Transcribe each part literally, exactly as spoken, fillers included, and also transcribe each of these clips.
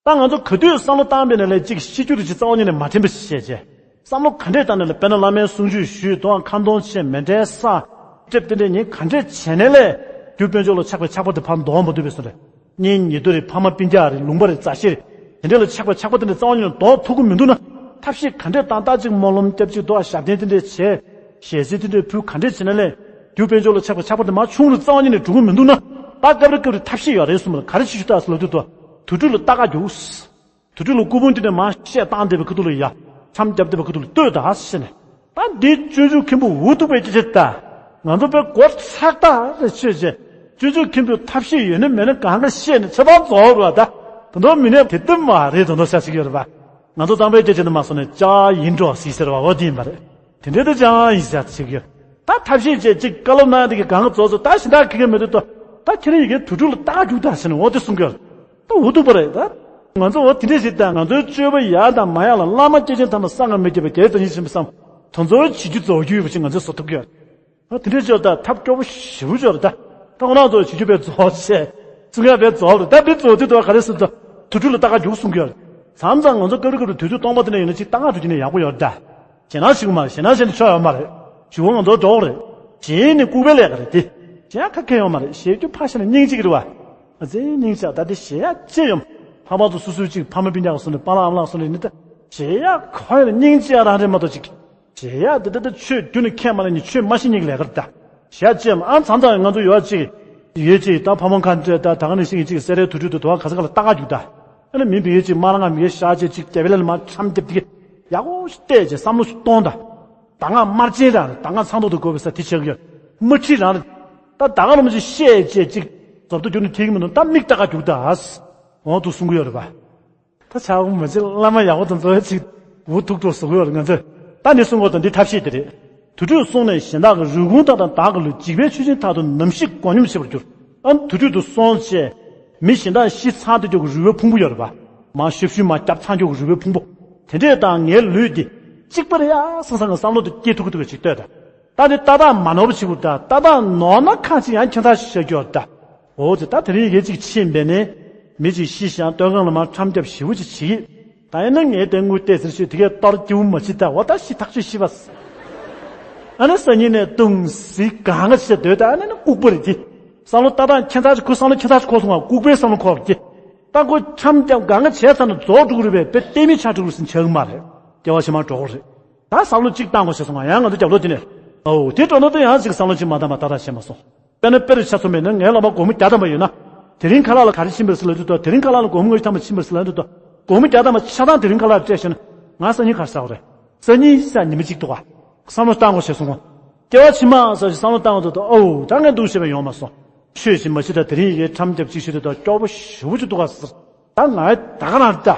ད་ང་ཚོ་ག་དུས་བསམ་བློ་བཏང་པའི་ནང་ལས་གཅིག་ཤི་རྒྱུ་རེད་ཅེས་རྩ་བ་ཉིད་ནས་མ་དྲན་པ་ཞིག་བྱས་རྗེས། བསམ་བློ་ག་འདྲས་བཏང་ནས་ལ་དཔེར་ན་བླ་མའི་གསུང་ཆོས་ཞུས་དང་ཁ་འདོན་བྱས་མཎྜལ་བསགས། ལྟེབ་དེ་འདྲས་ཉིན་ག་འདྲས་བྱས་ནས་ལས། རྒྱུ་དཔལ་འབྱོར་ལ་ཆགས་པའི་ཆགས་པ་དེ་ཕར་འདོར་མ་ཐུབ་པའི་བཟོ་རེད། གཉེན་ཉེ་དུ་རེད། ཕ་མ་སྤུན་ཀྱག་རེད། ལུང་པ་རེད། མཛའ་བཤེས་རེད། དེ་འདྲས་ལ་ཆགས་པའི་ཆགས་པ་དེ་འདྲས་རྩ་བ་ཉིད་ནས་འདོར་ཐུབ་ཀྱི་མི་འདུག་ན། ཐབས་ཤེས་ག་འདྲས་བཏང་། ད་ཅིག་སྨོན་ལམ་སྐྱབས་གཅིག་ཏོག་ཞབས་བརྟན་དེ་འདྲས་བྱས། ཞལ་གསེར་དེ་འདྲས་ཕུལ། ག་འདྲས་བྱས་ན་ལས། རྒྱུ་དཔལ་འབྱོར་ལ་ཆགས་པའི་ཆགས་པ་དེ་མར་ཆུང་རུ་རྩ་བ་ཉིད་ནས་འགྲོ་གི་མི་འདུག་ན། ད་སྐབས་རེ་སྐབས་རེ་ཐབས་ཤེས་ཡོད་རེད་གསུངས་པ་ལ་ག་རེ་བྱེད་ཆོག་ད་ཟེར་ལབ་དུས། དུར་ཁྲོད་ལ་རྟ་ཁ་རྒྱུགས། དུར་ཁྲོད་ལ་སྐུ་ཕུང་དེ་འདྲས་མར་བཤས་བཏང་བསྡད་པའི་ཁ་ཐུག་ལ་ཡ། འཆམ་རྒྱབ་བསྡད་པའི་ཁ་ཐུག་ལ་ལྟོས་ད་ཟེར་ནས། ད་འདི་སྤྱོད་འཇུག་མཁན་པོ་འུ་ཐུག་པའི་སྐད་ཆ་ད། ང་ཚོ་དཔེ་མགོ་ཚག་ད་རེ་ཆོས་བྱས། སྤྱོད་འཇུག་མཁན་པོས་ཐབས་ཤེས་ཡོད་ན་མེད་ན་གང་ག་བཤད་ནས་ཚེ་དཔག་རྫོགས་རུ་བ་ད། ད་དུང་མི་ནས་དེ་ལྟ་མ་རེད། ད་དུང་ཤ་ཞིག་ཡོད་རེད་པ། ང་ཚོ་གཙང་པའི་སྐད་ཆ་འདི་མ་སོང་ནས་ལྕགས་ཡིན་འགྲོ་སྲིད་ཟེར་བ་འོ་དེ་ཡིན་པ་རེད། དེ་འདྲའི་ད་ཅང་ཡིན་ཟེར་ཞིག་ཡོད། ད་ཐབས་ཤེས་བྱས་ཅིག་བཀའ་སློབ་གནང་ཡ་དེ་གི་གང་ག་རྫོགས་སོང་། ད་གཞན་དག་ཁེ་གེ་མི་འདུག་ཏོ། ད་ཁྱེད་རང་ཡི་གེ་དུར་ཁྲོད་ལ་རྟ་ཁ་རྒྱུགས་ད་ཟེར་ནས་འོ་དེ་གསུང་གི་ཡོད་རེད། ད་འུ་ཐུག་པ་རེད་ད། ང་ཚོ་འོ་དེ་འདྲས་ཞིག་ད། ང་ཚོའི་སྤྱོད་པ་ཡག་དང་མ་ཡག་ལ་བླ་མ་སྐྱེས་ཆེན་ཐ་མ་གསང་སྔགས་མི་དགེ་བ་བརྒྱད་རྩ་གཉིས་ཆེན་པོ་བསམ། དེ་ཚོ་བྱེད་རྒྱུ་རྫོགས་རྒྱུ་ཡོད་པ་ཞིག་ང་ཚོས་བཟོ་ཐུབ་ཀྱི་ཡོད། ཨ་དེ་འདྲས་བྱས་ད་ཐབས་སྐྱོ་པོ་ཞེ་པོ་ཅིག་རེད་ད། ད་ཁོ་རང་ཚོ་བྱེད་རྒྱུ་དཔེ་རྫོགས་བྱས། གསུང་ཡག་དཔེ་རྫོགས་རེད་ད། འདི་རྫོགས་དུས་ད་ག་རེ་ཟེར་ད། དུར་ཁྲོད་ལ་རྟ་ཁ་རྒྱུགས་གསུང་གི་ཡོད་རེད། མཚམས་མཚམས་ང་ཚོ་སྐབས་རེ་སྐབས་རེ་དུས་ཚོད་སྟོང་པ་དེ་འདྲ་ཡོད་ན་ཅིག་རྟ་ཁ་རྒྱུགས་བྱས་ན་ཡག་པོ་ཡོད་རེད་ད། ཞེད་སྣང་ཞིག་མ་རེད། ཞེད་སྣང་བྱས་ན་ཆོ་ཡོད་མ་རེད། ཞུ་བ་ང་ཚོ་འགྲོ་གི་རེད། ཞེད་ནས་ལྐུགས་པའི་ལས་ཀ་རེད་དེ། ཞེད་ཡག་ཁ་ཁེ་ཡོད་མ་རེད། ཞེད་རྒྱུ་ཕར་བཞག་ན་སྙིང་རྗེ་གི་རེད་བ། ཨ་ཙི་སྙིང་རྗེ་ད་དེ་ཞེད་ཡག་ཅི་ཡོང་། ལྷག་པར་དུ་སོ་སོའི་ཅིག་ཕ་མ་སྤུན་ཀྱག་སོང་ནས་པཱ་ལགས་ཨ་མ་ལགས་སོང་ནས་ནི་ད། ཞེད་ཡག་ཁོ་ཡང་སྙིང་རྗེ་ཡག་རང་རེད་མ་གཏོགས་ཅིག་ཞེད་ཡག་དེ་ད་ད་ཆོས་རྒྱུ་ནི་ཁས་མ་ལེན་ནི་ཆོས་མ་ཤེས་ཉིད་ཀྱི་ལས་ཀ་རེད་ད། ཞེད་ཡག་ཅི་ཡང་ཨ་མཚམས་མཚམས་ང་ཚོ་ཡོད་ཅིག་ཡོད་ཅིག་ད་ཕ་མ་ཁ་འདྲ་ད་ད་ག་ནས་ཤེས་ཀྱི་ཅིག་སེ་རའི་དུར་ཁྲོད་དུ་དུ་བ་ག་ས་ག་ལ་རྟ་ཁ་རྒྱུགས་ད། ཨ་ནི་མིན་པའི་ཡོད་ཅིག་མ་རང་ང་མི་ཤ་ཅེ་ཅིག་རྒྱ་བལ་ལ་མ་འཆམ་རྒྱབ་དེ་གི་ཡག་པོ་ཞིག་བལྟས་ཅེ་བསམ་བློ་ཞིག་གཏོང་ད། ད་ང་དམར་རྗེན་རང་རེད། ད་ང་ཚང་ཐོག་ཏུ་དགོས་པའི་ས་དེ་ཆགས་ཀྱི་ཡོད། མ་ཁྲིད་རང་རེད། ད་ད་ག་རང་མ་ཅིག་བཤད་ཅེ་ཅིག་ཟོབ་ཏུ་རྒྱུ་ནི་ཁྱེད་ཀྱི་མི་འདུག་ད་མིག་རྟ་ཁ་རྒྱུགས་ད་ཨ་ས། འོང་དུ་གསུང་གི་ཡོད་རེད་པ། ད་ཆགས་པོ་མ་བྱེད། བླ་མ་ཡག་པོ་དང་འཚོ་བའི་ཚིག་འུ་ཐུག་ཐུག་ཟུག་ཡོད་རེད་ང་ཚོས། ད་ནི་གསུང་གོ་དང་འདི་ཐབས་ཤེས་དེ་རེད། དུར་ཁྲོད་སོང་ནས་གཞན་དག་གི་རུས་ཁུངས་དག་དང་བདག་གི་ལུས་འཇིག་པའི་ཆོས་ཅན་དག་ཏུ་ནམ་ཞིག་མགོ་སྙོམས་བྱེད་པར་འགྱུར། ཨ་དུར་ཁྲོད་དུ་སོང་བྱས། མི་གཞན་དག་ཤི་ཚར་དུས་ཀྱི་རུས་པའི་ཕུང་པོ་ཡོད་རེད་པ། མ་ཤབ་ཤུབ་མ་བརྒྱབ་ཚར་རྒྱུ་གི་རུས་པའི་ཕུང་པོ། དེ་འདྲས་དང་ངའི་ལུས་འདི་གཅིག་པ་རེད་ཡ་བསམ་བསམ་གི་བསམ་བློ་དེ་སྐྱེ་ཐུབ་ཀྱི་འདུག་ག་ཅིག་ལྟོས་ད། ད་དེ་ལྟ་སྟངས་མ་ནོར་བ་བྱེད་དགོས་ད། ལྟ་སྟངས་ནོར་ན་ཁ་ཅིག་ཡང་ཁྱད་མཚར་ཞིག་ཤར་རྒྱུ་ཡོད་ད། འོ་དེ་ད་དེ་རིང་ཡི་གེ་ཅིག་ཕྱིན་པས་ནས། མི་གཅིག་ཤི་ཞིང་སྟོད་འགྲམ་ལ་མར་འཁྱམས་རྒྱབ་ཞེ་པོ་ཅིག་བྱེད་ཀྱི། ད་ཡིན་ན་ངས་དེ་དངུལ་ཏོག་ཙམ་ཤོད་དེ་གས་གཏོར་སྐྱིད་པོ་མ་བྱེད་ད། འོ་ད་ཤི་ཐག་ཆོད་ཤི་བ། ཨ་ནི་སང་ཉིན་ནས་བཏུང་ཟིག་གང་ག་བྱེད་སྡོད་ད། ཨ་ནི་ནི་ལྐུགས་པ་རེད་དེ། བསམ་བློ་ལྟ་སྟངས་ཁྱད་མཚར་ཅིག་ཁོ་བསམ་བློ་ཁྱད་མཚར་ཅིག་འཁོར་སོང་བ། ལྐུགས་པའི་བསམ་བློ་འཁོར་གི། ད་ཁོ་འཁྱམས་རྒྱབ་གང་ག་བྱས་ཚར་ན་རྫོགས་འགྲོ་གི་རེད་པས། དཔེ་ལྟད་མོ་ཆགས་འགྲོ་གི་རེད་ཟེར་ཆགས་གི་མ་རེད། སྐྱེ་བ་ཕྱི་མ་འགྲོ་གི་རེད། ད་བསམ་བློ་གཅིག་བཏང་དགོས་བྱས་སོང་བ། ཡང་ང་ཚོ་རྒྱབ་ལོགས་དེ་ནས། ཨོ་དེ་འགྲོ་ན་ད་ཡང་ཅིག་བསམ་བློ་གཅིག་མ་བཏང་བ་ད་ལྟ་བྱས་མ་སོང་། དཔེར་ན་དཔེ་རུ་ཆ་མཚོན་པས་ན་ངའི་སློབ་མ་སྒོར་མོ་བརྒྱ་ཐམ་པ་ཡོད་ན། དེ་རིང་ཁ་ལག་ལ་ག་རེ་ཕྱིན་པ་རེད་ཟེར་ལབ་དུས་ད། དེ་རིང་ཁ་ལག་ལ་སྒོར་མོ་ལྔ་བཅུ་ཐམ་པ་ཕྱིན་པ་རེད་ཟེར་ལབ་དུས་ད། སྒོར་མོ་བརྒྱ་ཐམ་པ་ཆ་ཚང་དེ་རིང་ཁ་ལག་ལ་སྤྲད་ཤེ་ན། ང་སང་ཉིན་ག་རེ་ཟ་དགོས་རེད། སང་ཉིན་ཟ་ཉི་མ་གཅིག་འདུག་ག་བསམ་བློ་བཏང་དགོས་བྱས་སོང་ངོ་། སྐྱེ་བ་ཕྱི་མ་ཟེར་ཞིག་བསམ་བློ་བཏང་བ་དུས་ད་ཨོ་ད་ངས་འདུག་ཤེས་པ་ཡོང་མ་སོང་། ཆོས་ཤིག་མ་ཤི་ད། དེ་རིང་ཡི་གེ་ཁྲམ་རྒྱབ་ཅིག་ཤོད་དུས་ད་སྐྱོ་པོ་ཞེ་པོ་ཅིག་འདུག་ག་ཟེར། ད་ང་ད་ག་རང་ད།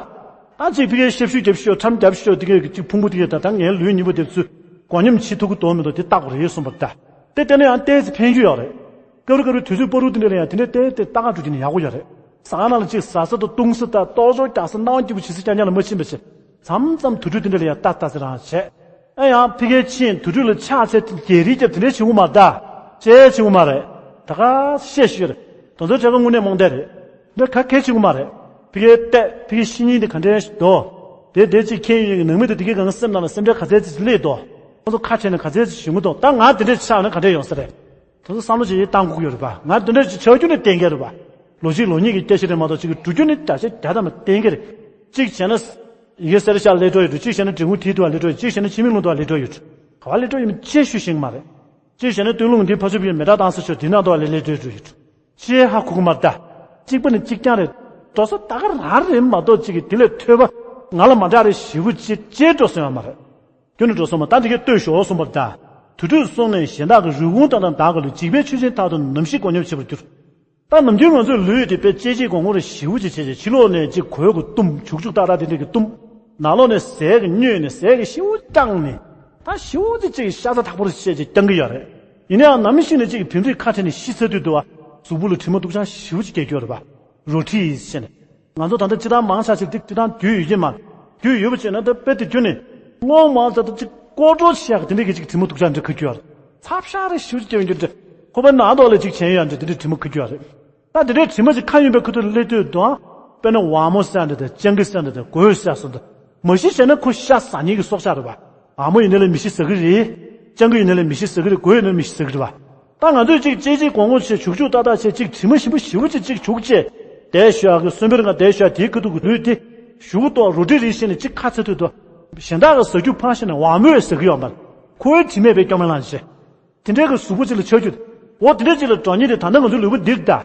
ད་ཅིག་ཕ་གིའི་ཤབ་ཤུབ་རྒྱབ་ཤོག་ཁྲམ་རྒྱབ་ཤོག་དེ་གའི་ཅིག་ཕུང་པོ་དེ་གའི་ད་ད་ངའི་ལུས་ཉིན་པོ་དེ་ཚུར་མགོ་སྙོམས་བྱེད་ཐུབ་ཀྱི་འདུག་མི་འདུག་དེ་བལྟ་དགོས་རེད་གསུངས་པ་རེད་ད། དེ་བལྟས་ན་ཡང་ཏོག་ཙམ་ཕན་རྒྱུ་ཡོད་རེད། སྐབས་རེ་སྐབས་རེ་དུས་ཚོད་བར་དུ་དེ་འདྲ་ལ་ཡང་དེ་འདྲ་ཏོག་ཙམ་བལྟ་ག་འགྲོ་རྒྱུ་ནི་ཡག་པོ་ཡོད་རེད། ཟ་ཁང་ནང་ལ་ཅིག་ཟ་ས་དང་བཏུང་ས་དང་ལྟོ་ཚོགས་རྒྱག་ས་སྣང་བ་སྐྱིད་པོ་བྱེད་ས་རྐྱང་རྐྱང་ལ་མ་ཕྱིན་པ་བྱས། མཚམས་མཚམས་དུར་ཁྲོད་དེ་འདྲ་ལ་ཡང་ལྟ་ལྟ་ས་རང་བྱས། ཨེ་ཡང་ཕ་གིར་ཕྱིན་དུར་ཁྲོད་ལ་ཕྱག་འཚལ་ཏེ་རྒྱལ་རིགས་རྒྱབ་དེ་འདྲ་བྱེད་དགོས་མ་རེད་ད། ཅེས་བྱེད་དགོས་མ་རེད། ད་ག་བཤད་ཤོད་རེད། དེ་ཚོ་བྱ་བ་དངོས་གནས་རྨོངས་དད་རེད། འདི་ག་གེ་བྱེད་དགོས་མ་རེད། ཕ་གིར་བལྟས། ཕ་གིའི་ཤི་ཉིན་དེ་ག་འདྲ་ཞིག་འདུག་དེ་དེ་ཅིག་ཁྱེད་ཡིན་ནང་མི་དེ་དེ་གའི་གང་སེམས་ནང་ལ་སེམས་ཁྲལ་ག་ཚད་ཅིག་སླེབས་འདུག་ཁོ་ཚོ་ཁ་བྲལ་ནས་ག་ཚད་ཅིག་བྱུང་གི་འདུག་ད་ང་དེ་འདྲ་ཆགས་ན་ག་འདྲ་ཡོང་ས་རེད། དེ་ཚོ་བསམ་བློ་ཅིག་བཏང་དགོས་ཀྱི་ཡོད་རེད་པ། ང་དེ་འདྲ་ཅིག་ཆགས་རྒྱུ་ནི་གཏན་འཁེལ་རེད་པ། ལོ་གཅིག་ལོ་གཉིས་ཀྱི་སྐད་ཆ་རེད་མ་གཏོགས་ཅིག་གི་འགྲོ་རྒྱུ་ནི་བརྒྱ་ཆ་བརྒྱ་ཐམ་པ་གཏན་འཁེལ་རེད། གཅིག་བྱས་ན། ཡི་གེ་གསེར་ཞྭ་སླེབས་འགྲོ་ཡོད་འགྲོ། གཅིག་བྱས་ན་འབྲི་གུང་མཐིལ་དུ་བ་སླེབས་འགྲོ་ཡོད། གཅིག་བྱས་ན་འཆི་མེད་ཀློང་དུ་བ་སླེབས་འགྲོ་ཡོད། ག་བ་སླེབས་འགྲོ་ཡོད་མིན་ཅེས་ཞུ་ཤེས་ཀྱི་མ་རེད། གཅིག་བྱས་ན་སྟོད་ལུང་འདི་ཕ་ཚུ་བའི་མེ་སྟག་བཏང་ས་ཆོག་འདི་ནང་དུ་བ་ལས་སླེབས་འགྲོ་ཡོད་འགྲོ། ཅེས་ཧ་གོ་གི་མ་རེད་ད། གཅིག་པ་ནི་གཅིག་རྐྱང་རེད། འགྲོ་ས་ད་ག་རང་རེད་མ་གཏོགས་གཅིག་གི་དེ་ལས་ཐོས་པ་ང་ལ་མ་འདྲ་རེད་ཞེ་པོ་ཅིག་ཅེས་འགྲོ་སོང་ཡོད་མ་རེད། ཁྱོད་ནི་འགྲོ་སོང་མ་ད་འདི་གས་ལྟོས་ཤོག་གསུངས་པ་རེད་ད། དུར་ཁྲོད་སོང་ནས་གཞན་དག་གི་རུས་ཁུངས་དག་དང་བདག་གི་ལུས་འཇིག་པའི་ཆོས་ཅན་དག་ཏུ་ནམ་ཞིག་མགོ་སྙོམས་བྱེད་པར་འགྱུར། ད་ནམ་རྒྱུན་ང་ཚོའི་ལུས་དེ་དཔེ་གཅེས་གཅེས་གོང་གོང་རེ་ཞེ་པོ་ཅིག་བྱས་བྱས་ཕྱི་ལོགས་ནས་ཅིག་གོས་གི་བཏུམ། བྱུག་བྱུག་ཏག་ཏག་དེ་འདྲས་གི་བཏུམ། ནང་ལོགས་ནས་ཟས་གི་སྨྱོས་ནས་ཟས་གི་ཤི་བོ་བཀྱགས་ནས། ད་ཤི་བོ་དེ་ཅིག་ཤ་ཚ་ཐག་པོ་རེ་བྱས་བྱས་བཀྱག་གི་ཡོད་རེད། ཡིན་ནའང་ནམ་ཞིག་ནས་ཅིག་བིམ་རིགས་ཁ་བྲལ་ནས་ཤི་ཚར་དུས་དུ་བ། གཟུགས་པོ་ལ་དྲི་མ་སྡུག་ཅག་ཞེ་པོ་ཅིག་སྐྱེ་རྒྱུ་རེད་པ། རོ་ཁྲི་ཡིས་བྱས་ནས། ང་ཚོ་ད་ལྟ་སྤྱིར་བཏང་མང་ཆ་ཞིག་སྟེ་སྤྱིར་བཏང་རྒྱུས་ཡོད་ཀྱི་མ་རེད། རྒྱུས་ཡོད་པ་བྱས་ན་ད་དཔེ་དེ་ཁྱོད་ནི་སྔོན་མ་ཚ་ད་ཅིག་ཀོ་ཀྲོ་ཤ་གི་དེ་འདྲས་ཀྱི་ཅིག་དྲི་མ་སྡུག་ཅག་འདྲ་ཁུ་རྒྱུ་ཡོད་རེད། ཚབ་ཤ་རེ་ཞུ་རྒྱུ་ཡོད་རྒྱུ་འདྲ། ཁོ་པ་ནང་ཐོག་ལ་ཅིག་བྱས་ཡོད་འདྲ་དེ་འདྲས་དྲི་མ་ཁུ་རྒྱུ་ཡོད་རེད། ད་དེ་འདྲས་དྲི་མ་ཅིག་ཁ་ཡོན་པའི་ཁུ་ཐུག་སླེབས་དུས་དང་། དཔེར་ན་ཝ་མོ་ཟེར་འདྲ་དང་སྤྱང་ཀི་ཟེར་འདྲ་དང་གོས་ཟེར་སོགས་དང་། མ་ཤི་བྱས་ན་ཁོ་ཤ་ཟ་མཁན་གྱི་སྲོག་ཆགས་རེད་པ། ཝ་མོ་ཡིན་ན་ལས་མི་ཤི་ཟ་གི་རེད། སྤྱང་ཀི་ཡིན་ན་ལས་མི་ཤི་ཟ་གི་རེད། གོས་ཡིན་ན་མི་ཤི་ཟ་གི་རེད་པ། ད་ང་ཚོས་གཅིག་ཅེ་ཅེ་གོང་གོང་བྱས་བྱུག་བྱུག་ཏག་ཏག་བྱས་གཅིག་དྲི་མ་ཞིམ་པོ་ཞེ་པོ་ཅིག་གཅིག་བྱུག་བྱས། བསྡད་ཤོག་གི་གསོན་པོའི་རིང་ལ་བསྡད་ཤོག་དེའི་ཁ་ཐུག་གི་ལུས་དེ། གཞུག་གུ་ཏོག་རུ་ཏྲི་རི་བྱས་ནས་གཅིག་ཁ་ཚ་ཐུག་ཏུ། གཞན་དག་གི་ཟ་རྒྱུ་ཕངས་ཤེས་ནས་ཝ་མོས་ཟ་གི་ཡོད་མ་རེད། ཁོའི་དྲི་མས་བས་སྐྱོ་མེད་ལངས་བྱས། དེ་འདྲའི་གི་གཟུགས་པོ་ཅིག་ལ་ཆགས་རྒྱུ། འོ་དེ་འདྲ་ཅིག་ལ་འགྲོ་ཉེན་དེ་ད་ལྟ་ང་ཚོའི་ལུས་པོ་འདིར་གདའ།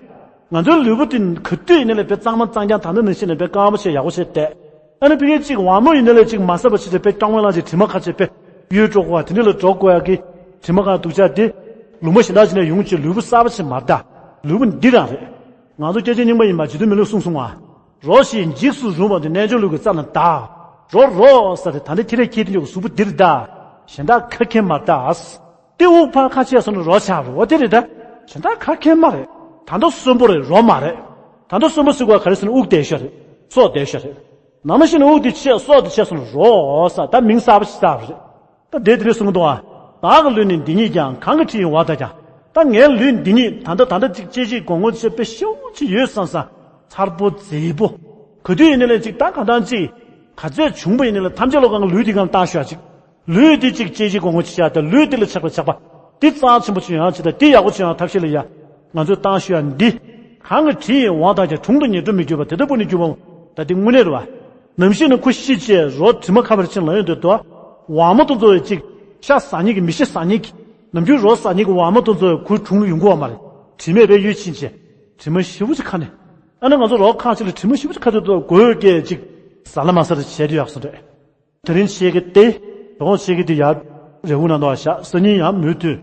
ང་ཚོའི་ལུས་པོ་འདི་ག་དུས་ཡིན་ན་ལས་དཔེ་གཙང་མ་གཙང་རྐྱང་ད་ལྟ་ནང་བཞིན་ནས་དཔེ་དཀར་པོ་བྱས་ཡག་པོ་བྱས་བསྡད། ཨ་ནི་ཕ་གི་གཅིག་ཝ་མོ་ཡིན་ན་ལས་གཅིག་མ་ཟ་བ་ཅིག་ལ་དཔེ་སྐྱོ་མེད་ལངས་ཅིག་དྲི་མ་ཁ་ཆེ་དཔེ་གཡོལ་འགྲོ་དགོས་པ་དེ་འདྲ་ལ་འགྲོ་དགོས་ཡག་གི་དྲི་མ་གང་སྡུག་ཅག་དེ། ལུང་པ་གཞན་དག་ཅིག་ནས་ཡོང་ཅིག་ལུས་པོ་གསར་པ་ཅིག་མ་གདའ། ལུས་པོ་འདི་རང་རེད། ང་ཚོ་སྐྱེས་ཆེན་རྙིང་པ་ཡིན་པ་རྗེ་བཙུན་མི་ལ་གསུངས་སོང་ང་། རོ་ཞིག་འཇིགས་སུ་རུང་བ་དེ་རྣལ་འབྱོར་ལུས་ཀྱི་རྩ་ལ་གདའ། རོ་རོ་ཟེར་ཏེ་ད་ལྟ་ཁྱེད་རས་ཁྱེད་དེ་འཇོག་གཟུགས་པོ་འདིར་གདའ། གཞན་དག་ཁ་མཁན་མ་གདའ། དེ་དབུགས་ཕར་ཁ་ཕྱེ་སོང་ན་རོ་ཆགས་རོ་དེ་རེད་ད། གཞན་དག་ཁ་མཁན་མ་རེད། ད་ལྟ་གསོན་པོ་རེད་རོ་མ་རེད། ད་ལྟ་གསོན་པོ་ཟེར་དགོས་ག་རེ་ཟེར་ན་དབུགས་བསྡད་ཤོག་རེད། སྲོག་བསྡད་ཤོག་རེད། ནང་མ་ཤི་ན་དབུགས་དེ་ཆད་སྲོག་དེ་ཆད་སོང་ན་རོ་ཟེར་ད་མིང་གསར་པ་ཞིག་བཏགས་པ་རེད། ད་དེ་དེ་རེད་གསུང་གི་འདུག་ཨ། བདག་གི་ལུས་ནི་འདི་ཉིད་ཀྱང་གང་གི་དྲི་ཡིས་འོ་ད་ཀྱང་། ད་ངའི་ལུས་འདི་ཉིད་ད་ལྟ་ད་ལྟ་ཅིག་ཅེ་ཅིག་གོང་གོང་ཅེས་དཔེ་ཤེའུ་ཅིག་ཡོད་བསམ་བསམ། མཚར་པོ་མཛེས་པོ། ག་དུས་ཡིན་ནའི་ལས་ཅིག་ད་གང་ལྟར་ཅིག་ག་ཚོད་བྱུང་པ་ཡིན་ནའི་ལས་ཐམས་ཅད་ལོ་གང་གི་ལུས་འདི་གང་བཏང་ཤོག་ཅིག་ལུས་འདི་ཅིག་ཅེ་ཅིག་གོང་གོང་ཅིག་བྱ་ད་ལུས་འདི་ལ་ཆགས་པ་ཆགས་པ། འདི་རྩ་ཆེན་པོ་ཆེ་ཡང་ཅི་ད་འདི་ཡག་པོ་ཆེ་ཡང་ཐབས་ཤེས་ལ་ཡ། ང་ཚོས་བཏང་ཤོག་ཡ་འདི། གང་གི་དྲི་ཡིས་འོང་དང་ཀྱང་དྲུང་དུ་ཉེར་འགྲོ་མི་འགྱུར་བ་དེ་ལྟ་བུ་ནི་འགྱུར་བའོ། ད་འདི་དངོས་གནས་རེད་བ། ནམ་ཤི་ན་ཁོ་ཤི་བྱས་རོ་དྲི་མ་ཁ་བར་ཕྱིན་ལ་ཡོང་དུས་དོ། ཝ་མོ་དང་འཚོ་བའི་ཅིག་ཤ་ཟ་མཁན་གྱི་མི་ཤི་ཟ་མཁན་གྱི། ནམ་རྒྱུན་རོ་ཟ་མཁན་གྱི་ཝ་མོ་དང་འཚོ་བའི་ཁོའི་དྲུང་ལ་ཡོང་གི་ཡོད་མ་རེད། དྲི་མས་བས་གཡོལ་ཕྱིན་བྱས། དྲི་མ་ཞེ་པོ་ཅིག་ཁ་ནས། ཨ་ནི་ང་ཚོ་རོ་ཁ་ཅིག་ལ་དྲི་མ་ཞེ་པོ་ཅིག་ཁ་དུས་དོ་གོས་སྐད་ཅིག་ཟ་ལ་མ་ཟ་རེ་བྱས་དུས་ཡག་སོང་རེད། དེ་རིང་བྱེད་ཀྱི་སྟེ། དོ་དགོང་བྱེད་ཀྱི་དེ་ཡར། རེ་སྒུག་ན་འདུག་བ་ཤག་སང་ཉིན་ཡང་མུ་མཐུད།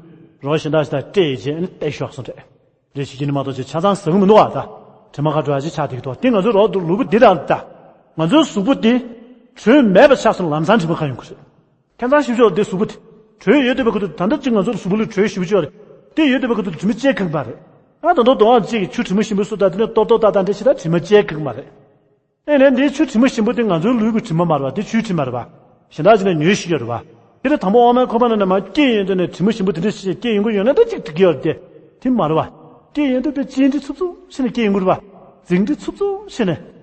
རོ་གཞན་དག་ཞིག་དང་སྤྲད་བྱས་ནི་སྟེར་ཤོག་སོང་རེད། རེ་ཞིག་གིས་ནི་མ་གཏོགས་ཅིག་ཆ་ཚང་ཟ་གི་མི་འདུག་བ་ད། དྲི་མ་ཁ་འགྲོ་ཡ་ཅིག་ཆགས་བསྡད་ཀྱི་འདུག་དེ་ང་ཚོའི་རོ་ལུས་པོ་འདི་རང་ད། ང་ཚོའི་གཟུགས་པོ་འདི། དྲོད་མེད་པ་ཆགས་སོང་ལམ་སང་དྲི་མ་ཁ་ཡོང་གི་རེད། ཁྱད་མཚར་ཞིབ་ཆོག་འདི་གཟུགས་པོ་འདི། དྲོད་ཡོད་བསྡད་པའི་ཁུལ་དུ་ད་ལྟ་ཅིག་ང་ཚོའི་གཟུགས་པོ་ལ་དྲོད་ཞིབ་ཆོག་རེད། དེ་ཡོད་བསྡད་པའི་ཁུལ་དུ་དྲི་མ་བཅད་ཁག་པ་རེད། ཨ་ད་དུང་དོ་བ་ཅིག་ཆུ་དྲི་མ་ཞིམ་པོ་སུ་ད་དེ་ནས་ཏོག་ཏོག་ཏག་ཏག་འདྲ་ཞིག་ད་དྲི་མ་བཅད་ཁག་པ་རེད། ཨེ་ལས་འདིའི་ཆུ་དྲི་མ་ཞིམ་པོ་དེ་ང་ཚོའི་ལུས་ཀྱི་དྲི་མ་མ་རེད་བ། དེ་ཆུའི་དྲི་མ་རེད་བ། གཞན་དག་ཅིག་ནས་ཉོས་ཤིག་ཡོད་རེད་བ། དེ་ལ་དང་པོ་ཨ་མའི་ཁོག་པ་ནས་ནས་མར་སྐྱེས་ཡོང་དུས་ནས་དྲི་མ་ཞིམ་པོ་དེ་འདྲ་ཞིག་སྐྱེས་ཡོང་གི་ཡོད་ན་ད་ཅིག་འགྲིག་གི་ཡོད་རེད་དེ། དེ་མ་རེད་བ། སྐྱེས་ཡོང་དུས་དཔེ་ལྕེ་འདི་འཚུབ་འཚུབ་བྱས་ནས་སྐྱེས་ཡོང་གི་རེད་བ། རྫིང་འདི་འཚུབ་འཚུབ་བྱས་ནས།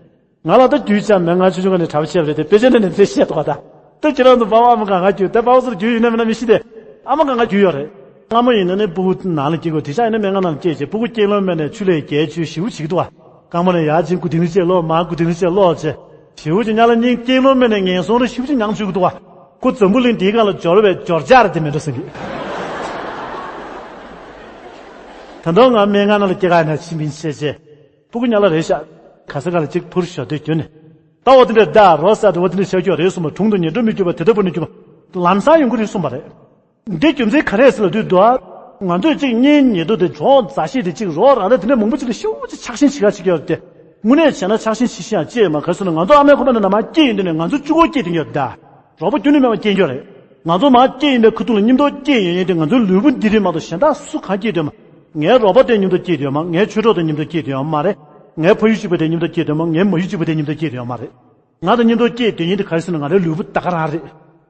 ང་ལ་ད་རྒྱུས་ཅང་མེད། ང་ཆུང་ཆུང་ཀ་ནས་གྲྭ་པ་བྱས་པ་རེད་དེ་དཔེ་ཆ་ནས་ནས་དེ་བཤད་འདུག་བ་ད། ད་ཁྱེད་རང་ཚོ་པ་ཕ་ཨ་མ་གང་ག་རྒྱུས་ད་པ་ཕ་ཚོར་རྒྱུས་ཡིན་ན་མིན་ན་མི་ཤེས་ཏེ། ཨ་མ་གང་ག་རྒྱུས་ཡོད་རེད། སྔ་མོ་ཡིན་ན་ནི་སྤུ་གུ་ནང་ལ་སྐྱེ་དགོས་དེ་ཤ་ཡིན་ན་སྨན་ཁང་ནང་ལ་སྐྱེས་བྱས་སྤུ་གུ་སྐྱེས་ལོ་སྨན་ནས་ཆུ་ལས་རྒྱལ་ཆུ་ཞེ་པོ་བྱེད་ཀྱི་འདུག་བ། རྐང་པ་ནས་ཡར་ཅིག་མགོ་དིང་རི་བཅས་ལོག་མར་མགོ་དིང་རི་བཅས་ལོག་བྱས། ཞེ་པོ་ཅིག་ཉ་ལ་སྙིང་སྐྱེས་ལོ་སྨན་ནས་ངན་སོང་རེ་ཞེ་པོ་ཅིག་མྱངས་བཅུག་གི་འདུག་བ། ཁོ་འཛམ་བུ་གླིང་འདིའི་སྒང་ལ་འབྱོར་བའི་འབྱོར་འཆར་དེ་མེད་འགྲོ་ཟེར་གི། ད་དུང་ང་སྨན་ཁང་ནང་ལ་སྐྱེ་ག་ཡིན་ན་ཕྱིན་པིན་ཆེ་ཆེ། སྤུ་གུ་ཉ་ལ་རེད་ཤག་ག་ས་ག་ལ་གཅིག་འཕུར་ཞོག་དེ་བརྒྱུད་ནས། ད་འོ་དེ་འདྲ་ད་རོ་ས་དེ་འོ་དེ་འདྲ་ཤར་རྒྱུ་རེད་གསུངས་པ། དྲུང་དུ་ཉེར་འགྲོ་མི་འགྱུར་བ་དེ་ལྟ་བུ་ནི་འགྱུར་བ་ལམ་སང་ཡོང་གི་རེད་གསུངས་པ་རེད། འདི་རྒྱུ་མཚན་ག་རེ་ཟེར་ལ་དུས་དུ། ང་ཚོས་གཅིག་གཉེན་ཉེ་དུ་དེ་གྲོགས་མཛའ་བཤེས་དེ་གཅིག་རོགས་རང་ད་དེ་འདྲ་མང་པོ་ཅིག་ལ་ཤུགས་ཅིག་ཆགས་ཞེན་བྱེད་ག་ཅིག་ཡོད་དེ། དངོས་གནས་བྱས་ན་ཆགས་ཞེན་བྱེད་ཤེས་ཡང་ཅི་ཡོད་མ་ག་སོང་ན་ང་ཚོ་ཨ་མའི་ཁོག་པ་ནས་ནམ་མར་སྐྱེས་ཡོང་དུས་ནས་ང་ཚོ་གཅིག་པོ་སྐྱེས་དེ་ཡོད་ད། རོགས་པ་རྒྱུ་ནི་མེད་པ་སྐྱེས་ཡོད་རེད། ང་ཚོ་མར་སྐྱེས་ཡིན་པའི་ཁ་ཐུག་ལ་མཉམ་དུ་སྐྱེས་ཡོང་ཡོང་དུས་ང་ཚོའི་ལུས་པོ་འདི་རེད་མ་གཏོགས་གཞན་དག་སུ་གང་སྐྱེས་དོན་མ། ངའི་རོགས་པ་དེ་མཉམ་དུ་སྐྱེས་དོན་མ། ངའི་ཆོས་གྲོགས་དེ་མཉམ་དུ་སྐྱེས་དོན་མ་རེད། ངའི་ཕ་ཡུལ་གཅིག་པ་དེ་མཉམ་དུ་སྐྱེས་དོན་མ། ངའི་མ་ཡུལ་གཅིག་པ་དེ་མཉམ་དུ་སྐྱེས་དོན་མ་རེད། ང་དང་མཉམ་དུ་སྐྱེས་དོན་ཡིན་དེ་ག་རེ་ཟེར་ན་ང་རའི་ལུས་པོ་ད་ག་རང་རེད།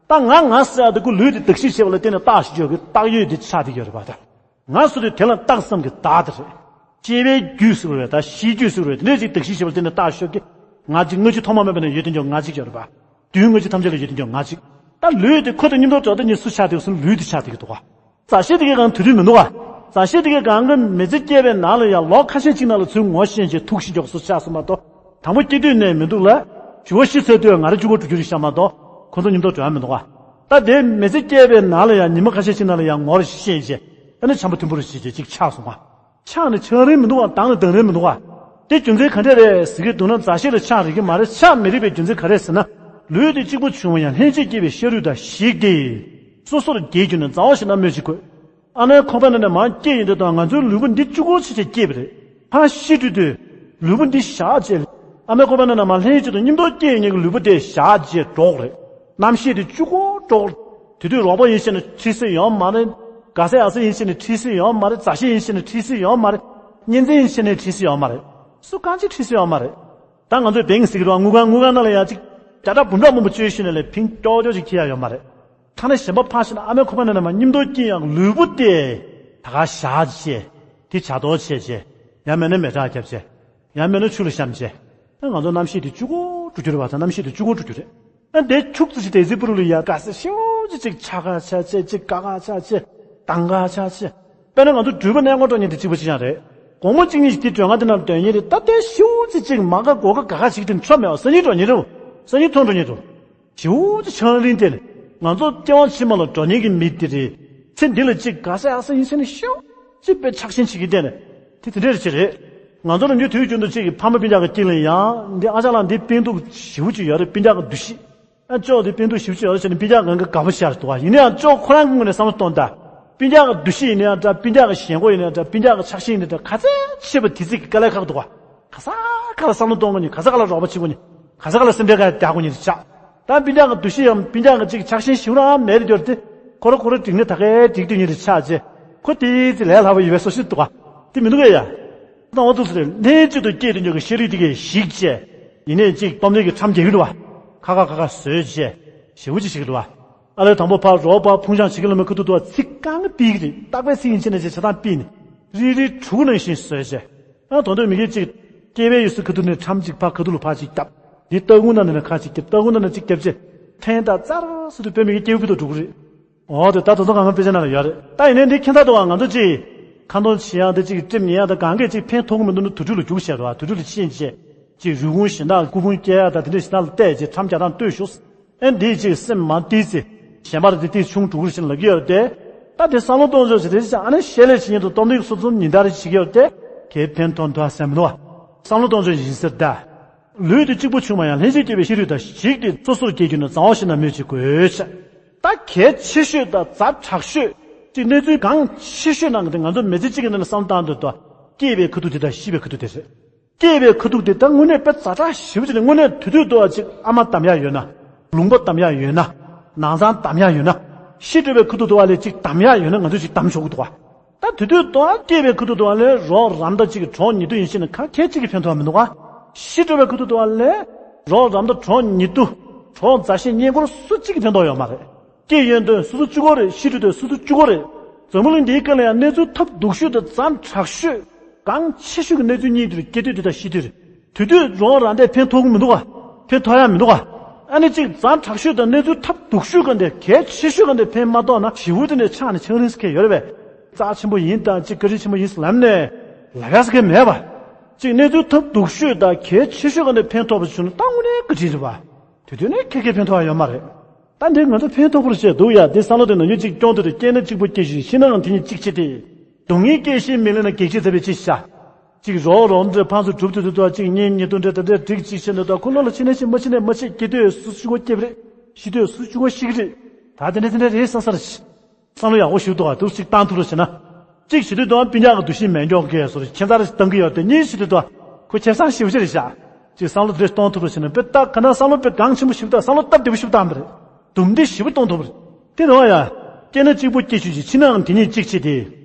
ད་ང་ང་ཟེར་ཡག་དེ་ཁོ་ལུས་དེ་བརྟག་ཞིབ་བྱེད་པ་ལ་བརྟེན་ནས་བརྟག་ཞིབ་བྱེད་ཀྱི་བརྟག་ཡོད་དེ་ཆགས་བསྡད་ཀྱི་ཡོད་རེད་པ་ད། ང་ཟེར་དུས་དེ་ལ་བརྟག་བསམ་གྱི་བརྟག་དེ་རེད། སྐྱེ་བའི་རྒྱུ་ཟེར་བ་རེད་ད་ཤི་རྒྱུ་ཟེར་བ་རེད་དེ་འདྲ་ཅིག་བརྟག་ཞིབ་བྱེད་པ་ལ་བརྟེན་ནས་བརྟག་ཞིབ་ཀྱི། ང་གཅིག་སྔ་ཕྱི་ཐོག་མ་མེད་པ་ནས་ཡོད་དེ་འཇོག་ང་གཅིག་ཡོད་རེད་པ། དུས་སྔ་ཕྱི་ཐམས་ཅད་ལ་ཡོད་དེ་འཇོག་ང་གཅིག་ད་ལུས་དེ་ཁོ་དང་མཉམ་དུ་འགྲོགས་དེ་ཉིད་སུ་ཆགས་དེ་སུ་ལུས་དེ་ཆགས་དེ་གི་འདུག་ག་མཛའ་བཤེས་དེ་གའི་སྒང་དུས་རིང་མི་འདུག་ག་མཛའ་བཤེས་དེ་གའི་སྒང་གི་མི་ཚེ་སྐྱེལ་བའི་ནང་ལ་ཡང་ལོ་ཁ་ཤས་ཅིག་ནང་ལ་ཚུར་ངོ་ཤེས་བྱས་ཐུག་ཤེས་འཇོག་སུ་ཆགས་སོང་མ་གཏོགས། དང་པོ་སྐྱེ་དུས་ནས་མི་འདུག་ལ། བཞི་པ་ཤི་ཚར་དུས་ང་རང་གཅིག་པོ་འགྲོ་རྒྱུ་རེད་ཤག་མ་གཏོགས། ཁོ་ཚོ་མཉམ་དུ་འགྲོ་ཡ་མི་འདུག་ག་ད་དེ་མི་ཚེ་སྐྱེལ་བའི་ནང་ལ་ཡང་ཉི་མ་ཁ་ཤས་ཤིག་ནང་ལ་ཡང་ངོ་རེ་ཤེས་བྱས། ཨ་ནི་འཆམ་པོ་མཐུན་པོ་རེ་བྱས་བྱས་ཅིག་ཆགས་སོང་བ། ཆགས་ནས་ཆགས་རན་མི་འདུག་ག་དྭངས་ནས་དྭངས་རན་མི་འདུག་ག་དེ་རྒྱུ་མཚན་ག་འདྲས་རེད་ཟེར་གྱི་འདུག་ན་མཛའ་བཤེས་ལ་ཆགས་རིགས་ཀྱི་མ་རེད། ཆགས་མི་རིགས་པའི་རྒྱུ་མཚན་ག་རེ་ཟེར་ན། ལུས་དེ་གཅིག་པུ་བྱུང་བ་ཡང་ལྷན་ཅིག་སྐྱེས་པའི་ཤ་རུས་དང་ཞིག་སྟེ། སོ་སོར་གྱེས་གྱུར་ནས་མཛའ་བ་ཞིག་ན་སྨོས་ཅི་དགོས། ཨ་མའི་ཁོག་པའི་ནང་ནས་མར་སྐྱེས་ཡོང་དུས་དང་ང་ཚོའི་ལུས་པོ་འདི་གཅིག་པོ་ཆེ་ཆེ་སྐྱེས་པ་རེད། ཕར་ཤི་དུས་དུས། ལུས་པོ་འདི་བཞག་བྱས། ཨ་མའི་ཁོག་པའི་ནང་ནས་མར་ལྷན་ཅིག་ཏུ་མཉམ་དུ་སྐྱེས་ཡོང་མཁན་གྱི་ལུས་པོ་དེ་བཞག་བྱས་འགྲོ་གི་རེད། རྣམ་ཤེས་དེ་གཅིག་པོ་འགྲོ་གི་རེད། དེ་དུས་རོགས་པ་ཡིན་ཞེས་ནས་ཁྲིད་སྲོལ་ཡོད་མ་རེད། དགའ་ས་ཡག་ས་ཡིན་ཞེས་ནས་ཁྲིད་སྲོལ་ཡོད་མ་རེད། མཛའ་བཤེས་ཡིན་ཞེས་ནས་ཁྲིད་སྲོལ་ཡོད་མ་རེད། གཉེན་ཚན་ཡིན་ཞེས་ནས་ཁྲིད་སྲོལ་ཡོད་མ་རེད། སུ་གང་ཅིག་ཁྲིད་སྲོལ་ཡོད་མ་རེད། ད་ང་ཚོས་བེང་ཟེར་གྱི་རེད་བ། དངུལ་ཁང་དངུལ་ཁང་ནང་ལ་ཡང་ཅིག་བརྒྱ་ཕྲག་འབུམ་ཕྲག་མང་པོ་བཅོལ་ཤེས་ནས་ལས་ཕིང་ཀྱོག་ཀྱོག་ཅིག་ཁྱེར་ཡ་ཡོད་མ་རེད། ཐ་ན་གཞན་པ་ཕར་ཕྱིན་ན་ཨ་མའི་ཁོག་པ་ནང་ནས་མར་མཉམ་དུ་སྐྱེས་ཡོང་ལུས་པོ་དེ། ད་ག་བཞག་བྱས། དེ་བྱ་དོར་བྱས་བྱས། ཡང་མེད་ན་མེ་སྲེག་བརྒྱབ་བྱས། ཡང་མེད་ན་ཆུ་ལ་བཤམས་བྱས། ང་ཚོ་རྣམ་ཤེས་དེ་གཅིག་པོ་འགྲོ་རྒྱུ་རེད་བ་ད་རྣམ་ཤེས་དེ་གཅིག་པོ་འགྲོ་རྒྱུ་རེད། ཨ་དེ་ཁྱུག་ཙམ་ཞིག་དེ་ཟི་པུ་རུ་ལ་ཡ་དགའ་ས་ཤིའུ་ཅི་ཅིག་ཆ་ག་ཆ་ཆེ་ཅིག་ཀ་ག་ཆ་ཆེ་དང་ག་ཆ་ཆེ། དཔེར་ན་ང་ཚོ་འགྲུལ་པ་གནས་སྐོར་འགྲོ་མཁན་དེ་གཅིག་པ་གཅིག་རྐྱང་རེད། དགོང་མོ་གཅིག་གཉིས་ཤིག་དེ་མགྲོན་ཁང་དེ་ནང་སྡོད་མཁན་རེད། ད་ལྟའི་ཤིའུ་ཅི་ཅིག་མ་ག་གོ་ག་ག་ག་ཞིག་དེ་འཕྲོ་མེད་པ་སང་ཉིན་འགྲོ་མཁན་རེད། སང་ཉིན་ཐོན་འགྲོ་མཁན་རེད། ཞེའུ་ཅིག་ཆང་རིན་དེ་ལས་ང་ཚོ་སྐྱེ་བ་ཕྱི་མ་ལ་འགྲོ་མཁན་གྱི་མི་དེ་རེད། ཚེ་འདི་ལ་ཅིག་དགའ་ས་ཡག་ས་ཡིན་ཟེར་ནས་ཤོག་ཅིག་དཔེ་ཆགས་ཞེན་བྱེད་ཀྱི་བསྡད་ནས་དེ་དེ་འདྲས་ཅིག་རེད། ང་ཚོ་རང་རྒྱུད་དུས་རྒྱུན་དུ་ཅིག་གི་ཕ་མ་སྤུན་ཀྱག་གི་དཀྱིལ་ལ་ཡང་འདི་ཨ་ཅག་ལགས་འདི་སྤུན་སྡུག་ཞེའུ་ཅིག་ཡོད་རེད། སྤུན་ཀྱག་གི་འདུ་ཤེས། ཨ་ཅོག་འདི་སྤུན་སྡུག་ཞེའུ་ཅིག་ཡོད་རེད་ཟེར་ནས་སྤུན་ཀྱག་གང་ག་དགའ་པོ་ཤར་འདུག་བ། ཡིན་ན་ཡང་ཅོག་ཁོ་རང་གི་ངོས་ནས་བསམ་བློ་གཏོང་དང་། སྤུན་ཀྱག་གི་འདུ་ཤེས་ཡིན་ན་ཡང་འདྲ། སྤུན་ཀྱག་གི་ཞེན་ཁོག་ཡིན་ན་ཡང་འདྲ། སྤུན་ཀྱག་གི་ཆགས་ཞེན་ཡིན་ན་འདྲ། ག་ཚད་ཆེ་བ་དེ་ཚིག་གི་དཀའ་ལས་ཁག་འདུག་བ། ག་ས་ག་ལ་བསམ་བློ་གཏོང་དགོས་ནི། ག་ས་ག་ལ་རོགས་པ་བྱེད་དགོས་ནི། ག་ས་ག་ལ་སེམས་ཁྲལ་ག་རྒྱག་དགོས་ནི་རེད་ཤག་ད་སྤུན་ཀྱག་གི་འདུ་ཤེས་ཡང་སྤུན་ཀྱག་གི་ཅིག་ཆགས་ཞེན་ཞེ་དྲག་མེད་རེད་འགྱུར་ཏེ། ཁོ་ར་ཁོ་ར་འགྲིག་ནས་ད་གའི་འགྲིག་སྡོད་ཉིན་རེ་ཆགས་རྗེས་ཁོ་དེའི་ཚེ་ལས་སླ་བ་ཡོད་པའི་བཟོ་ཞིག་འདུག་ག་དེ་མི་འདུག་གས་ཡ། ད་འོ་འདུག་ཟེར་ལྷན་ཅིག་ཏུ་སྐྱེས་དུས་ཀྱི་ཤེས་རིག་དེ་གས་ཞིག་བྱས། ཡིན་ནས་ཅིག་སྟོབས་ལྡན་གྱི་ཁྲམ་རྒྱག་གི་འདུག་བ། ཁ་ཁ་ཁ་ཁ་བཟོས་བྱས་ཞེ་པོ་ཅིག་བྱེད་ཀྱི་འདུག་བ། ཨ་ལས་དང་པོ་ཕར་རོགས་པ་ཕུང་ཤང་བྱེད་ཀྱི་ལ་མི་ཁུ་ཐུག་ཏུ་བ་ཚིག་རྐང་གི་ཕིག་རེད། རྟག་པའི་ཚིག་ཡིན་ཕྱིན་ནས་ཅིག་ཆ་ཚང་ཕིག་ནས་རིལ་རིལ་གྲུ་གུ་ནང་བཞིན་བཟོས་བྱས། ཨ་དོན་དུ་མི་གིས་ཅིག་སྐྱེ་བའི་ཡུལ་སུ་ཁུ་ཐུག་ནས་ཁྲམ་ཅིག་ཕར་ཁུ་ཐུག་ལ་ཕར་ཅིག་བརྒྱབ། འདི་ལྟ་སྐུང་ན་ནས་ཁ་ཅིག་བརྒྱབ། ལྟ་སྐུང་ན་ནས་ཅིག་བརྒྱབ་བྱས་ཕན་ད་ཙར་སུ་དུ་བོད་མི་གིས་སྐྱེ་བོ་ཕུད་དུ་འགྲོ་གི་རེད། འོ་དེ་ད་དོ་དོ་གང་ག་དཔེ་ཆ་ནང་ལ་ཡོད་རེད། ད་ཡིན་ནའི་འདི་ཁྱད་མཚར་འདུག་བ། ང་ཚོ་ཅིག་ཁ་འདོན་བྱེད་ཡག་དེ་ཅིག་ཀྲིབ་ཉན་ཡག་དེ་གང་གས་ཅིག་ཕན་ཐོགས་ཀྱི་མི་འདུག་ན་དུག་སྦྲུལ་ལ་རྒྱུགས་བྱས་རེད་བ། དུག་སྦྲུལ་ལ་ཕྱིན་བྱས་ཅིག་རུས་ཁུངས་གཞན་དག་སྐུ་ཕུང་སྐྱེ་ཡག་དང་དེ་འདྲ་གཞན་དག་ལ་བལྟས་བྱས་ཁྲམ་རྒྱག་སྟངས་ལྟོས་ཤོག་ཨེ་འདིས་ཅིག་སེམས་མ་བདེ་ཚེ་གཞན་པ་ར་དེ་དེ་ཆུང་འགྲོ་གི་རེད་ཟེར་ལབ་ཀྱི་ཡོད་རེད་དེ། ད་དེ་བསམ་བློ་གཏོང་ཕྱོགས་ཅིག་རེད་ཅེ་ཨ་ནི་བཤད་ལས་བྱེད་མཁན་དང་སྟོབས་ལྡན་གྱི་སོ་ཚོམ་ཉིན་ལྟར་བྱེད་ཀྱི་ཡོད་རེད་དེ། གལ་ཕན་ཐོགས་འདུག་ཟེར་མི་འདུག་བ། བསམ་བློ་གཏོང་ཕྱོགས་ཡིན་ཟེར་ད། ལུས་དེ་གཅིག་པུ་བྱུང་བ་ཡང་ལྷན་ཅིག་སྐྱེས་པའི་ཤེས་རིག་དང་ཞིག་སྟེ་སོ་སོར་སྐྱེ་རྒྱུ་ན་གཙང་བ་ཞིག་ན་སྨོས་ཅི་དགོས་ཤག་ད་གལ་ཆེ་ཤོས་དང་ཛ་དྲག་ཤོས་ཀྱི་གནས་ཚུལ་གང་ཆེ་ཤོས་ནང་གི་དེ་ང་ཚོ་མི་ཚེ་གཅིག་གི་ནང་ནས་བསམ་བློ་བཏང་འདོད་དོ། སྐྱེས་པའི་ཁ་ཐུག་དེ་དང་ཤི་བའི་ཁ་ཐུག་དེ་རེད། སྐྱེས་པའི་ཁ་ཐུག་དེ་ད་དངོས་གནས་དཔེ་ཛ་དྲག་ཞེ་པོ་ཅིག་ནས་དངོས་གནས་དུས་དུས་དུ་བ་ཅིག་ཨ་མ་དམ་ཡག་ཡོད་ན། ལུང་པ་དམ་ཡག་ཡོད་ན། ནང་ཚང་དམ་ཡག་ཡོད་ན། ཤི་འགྲོ་བའི་ཁ་ཐུག་དུ་བ་ལས་ཅིག་དམ་ཡག་ཡོད་ན་ང་ཚོས་ཅིག་དམ་ཆོག་གི་འདུག་བ། ད་དུས་དུས་དུ་བ་སྐྱེས་པའི་ཁ་ཐུག་དུ་བ་ལས་རོགས་རམ་དང་ཅིག་གྲོགས་ཉེ་དུ་ཡིན་ཕྱིན་ན་ག་གལ་ཅིག་གི་ཕན་ཐོགས་མི་འདུག་བ། ཤི་འགྲོ་བའི་ཁ་ཐུག་དུ་བ་ལས་རོགས་རམ་དང་གྲོགས་ཉེ་དུ། གྲོགས་མཛའ་བཤེས་གཉེན་འཁོར་སུ་གཅིག་གི་ཕན་ཐོགས་ཡོད་མ་རེད། སྐྱེས་ཡོང་དུས་སོ་སོ་གཅིག་པོ་རེད། ཤི་འགྲོ་དུས་སོ་སོ་གཅིག་པོ་རེད། འཛམ་བུ་གླིང་འདིའི་སྐབས་ལ་ཡང་གནས་ཚུལ་ཐབས་སྡུག་ཤོས་དང་ཛ་དྲག་ཤོས། གང་ཆེ་ཤོས་ཀྱི་གནས་ཚུལ་གཉིས་དེ་རེད། སྐྱེ་དུས་དེ་དང་ཤི་དུས་རེད། དུས་དུས་རོགས་རམ་དེ་ཕན་ཐོགས་ཀྱི་མི་འདུག་ག་ཕན་ཐོགས་ཡག་མི་འདུག་ག་ཨ་ནི་གཅིག་ཛ་དྲག་ཤོས་དང་གནས་ཚུལ་ཐབས་སྡུག་ཤོས་ག་འདི་གལ་ཆེ་ཤོས་ག་འདི་ཕན་མ་ཐོགས་ན་ཞེ་པོ་དེ་ནས་ཆགས་ནས་ཆགས་རིན་སྐད་ཡོད་རེད་པས། རྩ་ཆེན་པོ་ཡིན་དང་གཅིག་བཀའ་དྲིན་ཆེན་པོ་ཡིན་ལབ་ནས་ལབ་ཡག་སྐད་མེད་པ། གཅིག་གནས་ཚུལ་ཐབས་སྡུག་ཤོས་དང་གལ་ཆེ་ཤོས་ག་འདི་ཕན་ཐོགས་པ་བྱུང་ན་ད་དངོས་གནས་བཀའ་དྲིན་རེད་པ། དུས་དུས་ནས་ཁེ་ཁེ་ཕན་ཐོགས་ཡག་ཡོད་མ་རེད། ད་འདི་ང་ཚོ་ཕན་ཐོགས་པོ་རེད་བྱས་འདུག་ཡ། འདི་བསམ་བློ་དེ་ནང་བཞིན་གཅིག་སྐྱོང་ཐུབ་དུས་སྐྱེས་ན་གཅིག་པུ་སྐྱེས་ཤིང་ཤི་ནའང་དེ་ཉིད་གཅིག་བྱེད་དེ། སྡུག་བསྔལ་སྐྱེད་བཞིན་མི་ལེན་ན་གེགས་བྱེད་ཟེར་བའི་ཅི་བྱ། གཅིག་རོགས་རོགས་འདྲེ་ཕངས་སུ་གྲུབ་ཏུ་དུ་དོ་གཅིག་གཉེན་ཉེ་དུ་འདྲེ་དེ་འདྲས་འགྲིག་གཅིག་བྱེད་འདོད་དོ་ཁོ་བློ་ལ་ཕྱིན་ན་ཕྱིན་མ་ཕྱིན་ན་མ་ཕྱིན། སྐྱེ་དུས་སུ་ཆུ་གོ་སྐྱེབ་རེད། ཤི་དུས་སུ་ཆུ་གོ་ཤི་གི་རེད། ད་དེ་འདྲས་དེ་འདྲས་རེད་བསམ་ས་རེད། བསམ་བློ་ཡག་པོ་ཞིག་འདུག་ག་འདུག་གཅིག་བཏང་ཐུབ་རོགས་བྱས་ན། གཅིག་བྱེད་དུས་དང་སྤུན་ཀྱག་གི་འདུ་ཤེས་མེད་མགྱོགས་གས་སོར་ཁྱད་མཚར་ཞིག་བཏང་གི་ཡོད་དེ། གཉིས་བྱེད་དུས་དང་ཁོ་ཁྱད་མཚར་ཞིབ་ཞིག་རེད་ཤག་གཅིག་བསམ་བློ་དེ་འདྲས་གཏོང་ཐུབ་རོགས་བྱས་ན་དཔེ་ལྟ་ག་ན་བསམ་བློ་དཔེ་གང་ཆེན་པོ་ཞིག་བཏང་། བསམ་བློ་སྟབས་བདེ་པོ་ཞིག་བཏང་པ་རེད། དུམ་བདེ་ཞིབ་པོ་གཏོང་ཐུབ་པ་རེད། དེ་རེད་བ་ཡ། སྐྱེས་ན་གཅིག་པུ་སྐྱེས་ཆོག་ཅིག་ཕྱི་ནའང་དེ་ཉིད་གཅིག་བྱེད་དེ།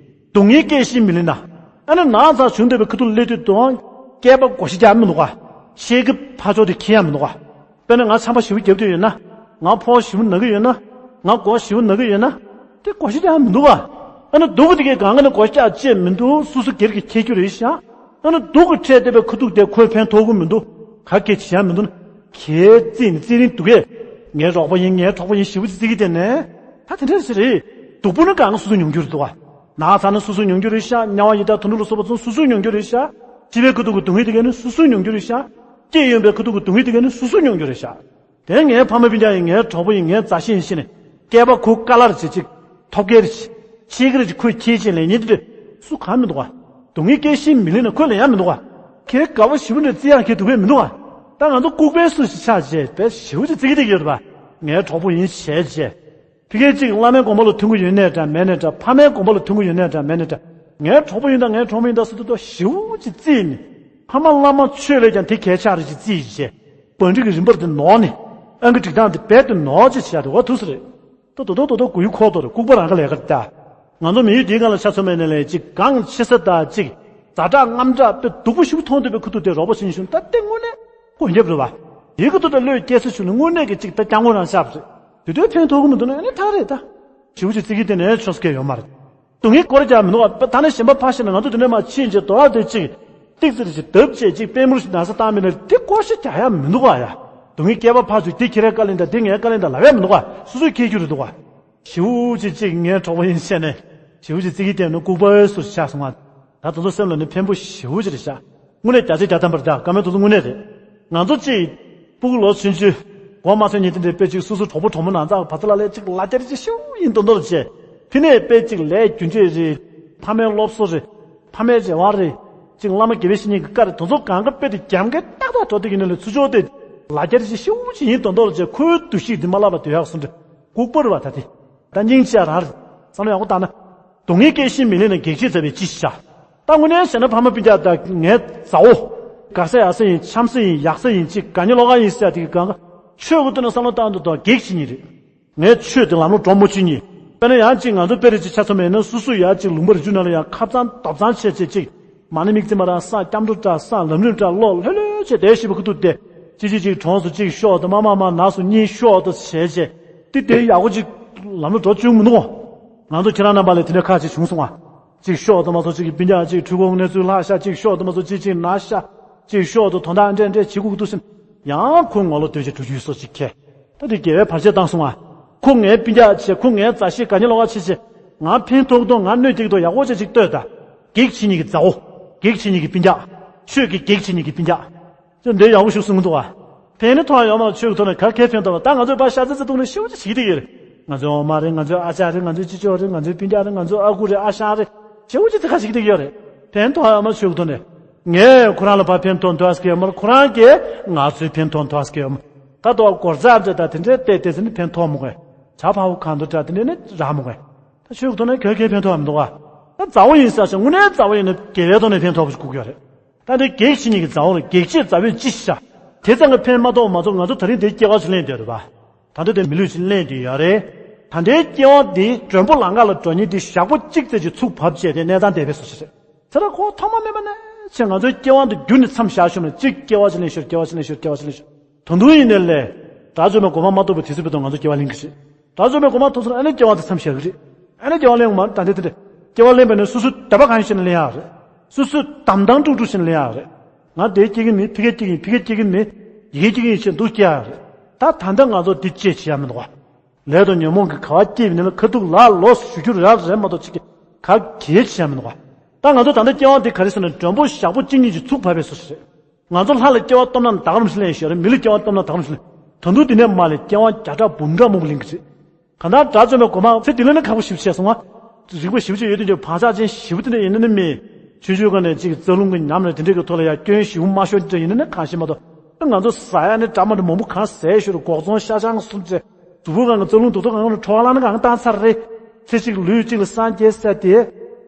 སྡུག་བསྔལ་སྐྱེད་བཞིན་མི་ལེན་ན། ཨ་ནི་ན་ཚ་བྱུང་བསྡད་པའི་ཁ་ཐུག་སླེབས་དུས་དང་སྐྱེས་པ་བགོ་བཤའ་རྒྱག་མི་འདུག་ག་ཤེས་ཀྱི་ཕ་ཕྱོགས་དེ་ཁྱེར་ཡག་མི་འདུག་ག་དཔེར་ན་ང་ཆམ་པ་ཞེ་པོ་བརྒྱབ་བསྡད་ཡོད་ན། ང་ཕོ་ཞེ་པོ་ན་གི་ཡོད་ན། ང་མགོ་ཞེ་པོ་ན་གི་ཡོད་ན། དེ་བགོ་བཤའ་རྒྱག་མི་འདུག་ག་ཨ་ནི་སྡུག་གི་དེ་གའི་གང་ག་ནས་བགོ་བཤའ་བཅད་མི་འདུག་སོ་སོ་སྒེར་གྱི་ཁྱེར་རྒྱུ་རེད་ཤག་ཨ་ནི་སྡུག་གི་འཕྲད་བསྡད་པའི་ཁ་ཐུག་དེ་ཁོས་ཕན་ཐོགས་གི་མི་འདུག་ག་གེ་བྱེད་ཡག་མི་འདུག་ན། ཁྱེད་རྩིས་ནས་རྩིས་རིང་འདུག་གས། ངའི་རོགས་པ་ཡིན། ངའི་གྲོགས་པོ་ཡིན་ཞེ་པོ་ཅིག་རྩི་གི་དེ་ནས། ད་དེ་འདྲ་ཞིག་རེད། སྡུག་པོ་ནི་གང་ག་སོ་སོས་མྱོང་རྒྱུ་རེད་འདུག་ག་ན་ཚ་ནི་སོ་སོས་མྱོང་རྒྱུ་རེད་ཤག་དམྱལ་བ་ཡི་དྭགས་དུད་འགྲོ་ལ་སོགས་པ་ཚོ་སོ་སོས་མྱོང་རྒྱུ་རེད་ཤག་སྐྱེ་བའི་ཁ་ཐུག་གི་སྡུག་བསྔལ་དེ་ག་ནི་སོ་སོས་མྱོང་རྒྱུ་རེད་ཤག་སྐྱེས་ཡོང་པའི་ཁ་ཐུག་གི་སྡུག་བསྔལ་དེ་ག་ནི་སོ་སོས་མྱོང་རྒྱུ་རེད་ཤག་དེ་ངའི་ཕ་མ་སྤུན་ཀྱག་ཡིན། ངའི་གྲོགས་པོ་ཡིན། ངའི་མཛའ་བཤེས་ཡིན་ཟེར་ནས་སྐྱེས་པ་ཁོ་དཀའ་ལས་རེད་ཅིག་ཐོབ་སྐལ་རེད་ཅིག་ཆེད་ཀྱི་རེད་ཅིག་ཁོས་ཁྱེད་ཅིག་ལེན་ཉེ་དེ་སུ་གང་མི་འདུག་ག་སྡུག་བསྔལ་སྐྱེད་བཞིན་མི་ལེན་ན་ཁོས་ལེན་ཡག་མི་འདུག་ག་ཁྱེད་དགའ་བ་ཞེ་པོ་འདྲ་རྩི་ཡག་གི་འདུག་གས་མི་འདུག་ག་ད་ང་ཚོ་ལྐུགས་པའི་སུ་ཞིག་ཆགས་རྗེས་དཔེ་ཞེ་པོ་ཅིག་རྩི་གི་བསྡད་ཀྱི་ཡོད་རེད་པ། ངའི་གྲོགས་པོ་ཡིན་བྱས་རྗེས། ཕ་གི་གཅིག་བླ་མའི་དགོངས་པ་ལ་མཐུན་གྱི་ཡོད་ནའི་འདྲ་མེད་ནའི་འདྲ། ཕ་མའི་དགོངས་པ་ལ་མཐུན་གྱི་ཡོད་ནའི་འདྲ་མེད་ནའི་འདྲ། ངའི་གྲོགས་པོ་ཡིན་དང་ངའི་གྲོགས་མོ་ཡིན་དང་ཟེར་དུས་ད་ཞེ་པོ་ཅིག་རྩིས་ནས། ཕ་མ་བླ་མ་ཆོས་ལས་ཀྱང་དེ་གལ་ཆེ་རེད་ཅེས་རྩིས་བྱས། བང་སྒྲིག་གི་རིམ་པར་དེ་ནོར་ནས། ཨང་ཀི་སྒྲིག་སྟངས་དེ་རྦད་དེ་ནོར་ཅེས་བྱས་ཏེ་འོ་ཐུག་ས་རེད། ད་དོ་དོ་དོ་དོ་གུ་ཡུ་ཁོག་ཏོ་རེད། ལྐུགས་པ་རང་ག་ལས་ཀ་རེད་ད། ང་ཚོ་མི་ཡུལ་འདིའི་སྒང་ལ་ཆ་མཚོན་པ་ཡིན་ན་ལས་ཅིག་གང་ཆེ་ས་དང་ཅིག་ཛ་དྲག་དངངས་སྐྲག་དཔེ་སྡུག་པོ་ཞིག་མཐོང་འདོད་པའི་ཁུ་ཐུག་དེ་རོགས་པ་བྱེད་ཤུང་ད་ལྟ་དངོས་གནས་མགོན་སྐྱབས་རེད་བ། དེའི་ཁུ་ཐུག་དང་བློས་སྐྱེལ་ས་བྱུང་ན་དངོས་གནས་ཀྱི་ཅིག་ད་སྐྱག་མོ་རང་ཤག་རེད། དེ་དུས་ཕན་ཐོགས་ཀྱི་མི་འདུག་ན་ཨ་ནི་ཐག་རེད་ད། ཞེ་པོ་ཅིག་རྩི་གི་དེ་ནས་ཆོག་སྐལ་ཡོད་མ་རེད། སྡུག་བསྔལ་སྐོར་རྒྱག་མི་འདུག་བ། ད་ནི་གཞན་པ་ཕར་ཕྱིན་ན་ང་ཚོ་དེ་འདྲ་མ་ཕྱིན་རྗེས་དོ་ར་དེ་ཅིག་ ཏིག་ཙི་རེ་ཞིག་བརྡབ་བྱས་ཅིག་པུས་མོ་རེ་ཞིག་ན་ཚ་བཏང་མིན་ན་དེ་སྐོར་ཞིག་རྒྱག་ཡ་མི་འདུག་ག་ཡ། སྡུག་བསྔལ་བསྐལ་པ་ཕར་ཚུར་དེ་ཁྱེད་རའི་བཀའ་ལན་དང་དེ་ངའི་བཀའ་ལན་དང་ལབ་ཡ་མི་འདུག་ག་སོ་སོས་ཁྱེར་རྒྱུ་རེད་འདུག་ག་ཞེ་པོ་ཅིག་ཅིག་ངའི་གྲོགས་པོ་ཡིན་ཤེས་ནས་ཞེ་པོ་ཅིག་ཙི་གི་བསྟན་ནས་ལྐུགས་པ་སུ་ཆགས་སོང་ང་། ད་དེ་ཚོ་སེམས་ལ་ནི་ཕན་པོ་ཞེ་པོ་ཅིག་རེད་ཤག་དངོས་གནས་རྒྱ་ཆེ་རྒྱ་ཐམ་པར་ད་བཀའ་མོལ་དེ་ཚོ་དངོས་གནས་རེད། ང་ཚོ་ཅིག་སྤུ་གུ་ལོ་ཆུང་ཆུང་གོ་མ་སོན་ཉིན་དེ་འདྲའི་དཔེ་ཅིག་སོ་སོ་གྲོགས་པོ་གྲོགས་མོ་ནང་ཚགས་བར་ཚ་ལ་ལས་ཅིག་ལ་རྒྱ་རེ་ཅིག་ཤུ་ཡིན་མདོག་མདོག་བྱས། ཕི་ནས་དཔེ་ཅིག་ལས་རྒྱུ་འབྲས་རེད། ཕ་མའི་སློབ་གསོ་རེད། ཕ་མའི་རེ་བ་རེད། ཅིག་བླ་མ་དགེ་བའི་བཤེས་གཉེན་གྱི་བཀའ་རེད། དེ་ཚོ་གང་ག་དཔེ་དེ་རྒྱབ་འགལ་ཏག་ཏག་འགྲོ་བསྡད་ཀྱི་ནི་ལས་ཚུར་ཕྱོགས་དེ་ལ་རྒྱ་རེ་ཅིག་ཤུ་ཅིག་ཡིན་མདོག་མདོག་བྱས། ཁོའི་འདུ་ཤེས་དེ་མ་བརླག་པ་སྡོད་ཡག་སོང་འདྲ་ལྐུགས་པ་རེད་བ། ད་དེ་ད་སྙིང་རྗེ་རང་རེད། བསམ་བློ་ཡག་པོ་བཏང་ན། སྡུག་བསྔལ་སྐྱེ་ཤི་མི་ལེན་ན་གེགས་བྱེད་མཛད་པའི་ཅི་ཤ། ད་དངོས་གནས་བཤད་ན་ཕ་མ་སྤུན་ཀྱག་དང་ངའི་མཛའ་བོ། དགའ་ས་ཡག་ས་ཡིན་འཆམ་ས་ཡིན་ཡག་ས་ཡིན་ཅིག་དགའ་ཉེ་ལོག་ག་ཡིན་ཟེར་ཡ་དེ་གི་གང་ག་ཆོས་ཀྱི་ཐོག་ནས་བསམ་བློ་བཏང་དུས་དང་གེགས་བྱེད་ཉེན་རེད། ངའི་ཆོས་དེ་ལམ་ལ་འགྲོ་མ་བཅུག་ཉེན། དཔེར་ན་ཡང་ཅིག་ང་ཚོ་དཔེ་རེ་ཅིག་ཆ་ཚང་མ་ཡིན་ན་སོ་སོ་ཡ་ཅིག་ལུང་པ་རི་ཆུ་ནང་ལ་ཡ་ཁ་བཙང་དོབ་གཙང་བྱས་བྱས་ཅིག་མ་ཎི་དམིགས་བརྩེ་མ་རང་ས་སྐྱབས་འགྲོ་འདྲ་ས་ལམ་རིམ་འདྲ་ལོག་ལྷོད་ལྷོད་བྱས་བསྡད་ཤི་བ་ཁུ་ཐུག་བསྡད། ཅི་ཅི་ཅིག་གྲོངས་སུ་ཅིག་ཤོག་དང་མ་མ་མ་ནག་སུ་གཉིས་ཤོག་དང་བྱས་བྱས། དེ་དེ་ཡག་པོ་ཅིག་ལམ་ལ་འགྲོ་བཅུག་མི་འདུག་གོ་ང་ཚོ་ཁྱེད་རང་རྣམ་པ་ལ་དེ་འདྲ་ཁ་ཅིག་བྱུང་སོང་ང་། ཅིག་ཤོག་དང་མ་སོ་ཅིག་གི་སྤུན་ཀྱག་ཅིག་འཕྲུལ་འཁོར་གནས་ཚུལ་ལྷག་ཤག་ཅིག་ཤོག་དང་མ་སོ་ཅིག་ཅིག་ན་ཤག་ཅིག་ཤོག་དང་དོ་བདག་འདྲེ་འདྲེ་བྱེད་དགོས་འདུག་ཟིན། ཡང་ཁོའི་ངོ་ལོག་སྟོན་བྱེད་འགྲོ་རྒྱུའི་སོ་ཅིག་ཁྱེད། ད་དེ་དགེ་བའི་བར་ཆད་བཏང་སོང་ང་། ཁོ་ངའི་སྤུན་ཀྱག་བྱས་ཁོ་ངའི་མཛའ་བཤེས་དགའ་ཉེ་ལོག་ག་བྱས་བྱས། ང་ཕན་ཐོགས་དང་ང་གནོད་སྐྱེལ་གྱི་འདུག་ཡག་པོ་བྱས་ཅིག་ལྟོས་ད། གེགས་བྱེད་ཉེན་གྱི་མཛའ་བོ། གེགས་བྱེད་ཉེན་གྱི་སྤུན་ཀྱག་ཆོས་ཀྱི་གེགས་བྱེད་ཉེན་གྱི་སྤུན་ཀྱག་ཅི་འདྲའི་ཡག་པོ་ཞུགས་སོང་འདུག་བ། ཕན་ནི་ཐོགས་ཡོད་མ་ཆོས་ཀྱི་ཐོག་ནས་ག་གེ་ཕན་ཐོགས་པ་ད་ང་ཚོས་ཕར་ཤ་ཚ་ཚ་གཏོང་ནས་ཤི་བོ་ཅིག་བྱེད་ཀྱི་ཡོད་རེད། ང་ཚོའི་འོ་མ་རེད། ང་ཚོའི་ཨ་ཅག་རེད། ང་ཚོའི་ཅི་ཅོ་རེད། ང་ཚོའི་སྤུན་ཀྱག་རེད། ང་ཚོའི་ཨ་ཁུ་རེད། ཨ་ཞང་རེད། ཤི་བོ་ཅིག་དེ་ག་བྱེད་ཀྱི་ཡོད་རེད། ཕན་ཐོགས་ཡོད་མ་ཆོས་ཀྱི་ཐོག་ནས། ངས་ཁོ་རང་ལ་ཕར་ཕན་ཐོགས་ཐོགས་ཀྱི་ཡོད་མ་རེད། ཁོ་རང་གིས་ང་ཚོའི་ཕན་ཐོགས་ཐོགས་ཀྱི་ཡོད་མ་རེད། ད་དོ་སྒོར་རྩ་འདྲ་ད་དེ་འདྲའི་བལྟས་བལྟས་ཟིན་ནི་ཕན་ཐོགས་མོ་གས། ཇ་ཕ་བོ་གང་དུ་འདྲ་དེ་འདྲ་ནི་རག་མོ་གས། ད་ཆོས་ཀྱི་ཐོག་ནས་ག་གེ་ཕན་ཐོགས་ཡོད་མ་འདུག་ག་ད་མཛའ་བོ་ཡིན་ས་ཞིག་དངོས་གནས་མཛའ་བོ་ཡིན་ན་དགེ་བའི་ཐོག་ནས་ཕན་ཐོགས་པ་ཞིག་དགོས་ཀྱི་ཡོད་རེད། ད་འདི་གེགས་བྱེད་ཉེན་གྱི་མཛའ་བོ་རེད། གེགས་བྱེད་མཛའ་བོས་ཅི་ཤ། དེ་ཙམ་གྱི་ཕན་མ་ཐོགས་མ་ཚོར་ང་ཚོ་ད་རིང་འདིའི་སྐྱེ་བ་ཞིག་ལེན་བསྡད་རེད་པ། ད་འདི་དེ་མི་ལུས་ཞིག་ལེན་བསྡད་ཡོད་རེད། ད་འདིའི་སྐྱེ་བ་འདི་མགྲོན་པོ་ལམ་ཁ་ལ་འགྲོ་ཉེན་འདི་ཞག་པོ་གཅིག་ཙམ་ཅིག་ཚུགས་བབས་བྱས་ཏེ་གནས་སྟངས་དེ་བས་སུ་ཞིག་རེད། དེ་ལ་ཁོ་ཐོག་མ་མེད་པ་ནས་ཆེ་ང་ཚོའི་སྐྱེ་བ་འདི་རྒྱུན་ནས་མཚམས་བཞག་ཤོར་ནས་གཅིག་སྐྱེ་བ་ཞིག་ལེན་ཤོར། སྐྱེ་བ་ཞིག་ལེན་ཤོར། སྐྱེ་བ་ཞིག་ལེན་ཤོར། ད་དུང་ཡིན་ནའི་ལས། དགྲ་བཅོམ་པའི་གོ་འཕང་མ་ཐོབ་པའི་དུས་ཚོད་བར་དུ་ང་ཚོ་སྐྱེ་བ་ལེན་གྱི་རེད། དགྲ་བཅོམ་པའི་གོ་འཕང་ཐོབ་སོང་ན་ཨ་ནི་སྐྱེ་བ་དེ་མཚམས་བཞག་གི་རེད། ཨ་ནི་སྐྱེ་བ་ལེན་དགོས་མ་རེད། ད་འདི་དེ་འདྲ། སྐྱེ་བ་ལེན་པ་ནི་སོ་སོའི་འདོད་པ་གང་ཞིག་ནས་ལེན་ཡག་རེད། སོ་སོའི་དམ་དང་དཀྲུག་དཀྲུག་ཞིག་ནས་ལེན་ཡག་རེད། ང་དེ་སྐྱེ་གི་མིན། ཕི་གེ་སྐྱེ་གི་ཡིན། ཕི་གེ་སྐྱེ་གི་མིན། ཡི་གེ་སྐྱེ་གི་ཡིན་ཞེས་འདུག་སྐྱེ་ཡག་རེད། ད་ད་ལྟ་ང་ཚོ་འདི་ཅེས་བྱེད་ཡག་མི་འདུག་ག་ལས་དང་ཉོན་མོངས་ཀྱི་ག་བ་སྐྱེས་པ་ཡིན་ན་ཁ་ཐུག་ལ་ལོ་ཞུ་རྒྱུ་རག་རེད་མ་གཏོགས་ཅིག་གི་ག་གེ་བྱེད་ཡག་མི་འདུག་ག་ད་ང་ཚོ་ད་ལྟ་སྐྱེ་བ་འདི་ག་རེ་ཟེར་ན་མགྲོན་པོ་ཞག་པོ་གཅིག་གཉིས་ཀྱི་ཚུགས་བབས་པའི་སོ་སོ་རེད། ང་ཚོ་ལྷ་ལ་སྐྱེ་བ་སྟོབས་ན་ད་ག་རང་ཞིག་ལེན་ཤོར་རེད། མི་ལ་སྐྱེ་བ་སྟོབས་ན་ད་ག་རང་ཞིག་ལེན། ད་དུང་འདི་ནས་མར་ལས་སྐྱེ་བ་བརྒྱ་ཕྲག་འབུམ་ཕྲག་མང་པོ་ལེན་གྱི་རེད། གང་ལྟར་དགྲ་བཅོམ་པའི་གོ་འཕང་ཚེ་འདི་ལ་ནི་ཁག་པོ་ཞེ་པོ་ཆེ་སོང་ང་། རིག་པ་ཞེ་པོ་ཅིག་ཡོད་དུས་ཀྱང་བག་ཆགས་ཅན་ཞེ་པོ་དེ་འདྲ་ཡིན་ན་ནི་མེད། ཆོས་ཆོས་ག་ནས་ཅིག་རྩ་རླུང་གི་ཉམས་ལ་དེ་འདྲའི་གི་ཐོག་ལ་ཡང་སྐྱོན་ཞེ་པོ་མ་ཤོར་དེ་འདྲ་ཡིན་ན་ནི་གང་ཤེས་མ་གཏོགས། ང་ཚོ་ཟ་ཡ་ནི་འདྲ་མ་འདྲ་མང་པོ་གང་ཟས་ཤོར། སྒོག་ཙོང་ཤ་ཆང་གསུམ་ཚེ། གཟུགས་པོ་གང་གི་རྩ་རླུང་དུག་ཐོག་གང་གི་འཕྲོ་བརླག་ན་གང་བཏང་ཚར་རེད། ཚེ་གཅིག་ལུས་གཅིག་ལ་སངས་རྒྱས་ཟེར་དེ།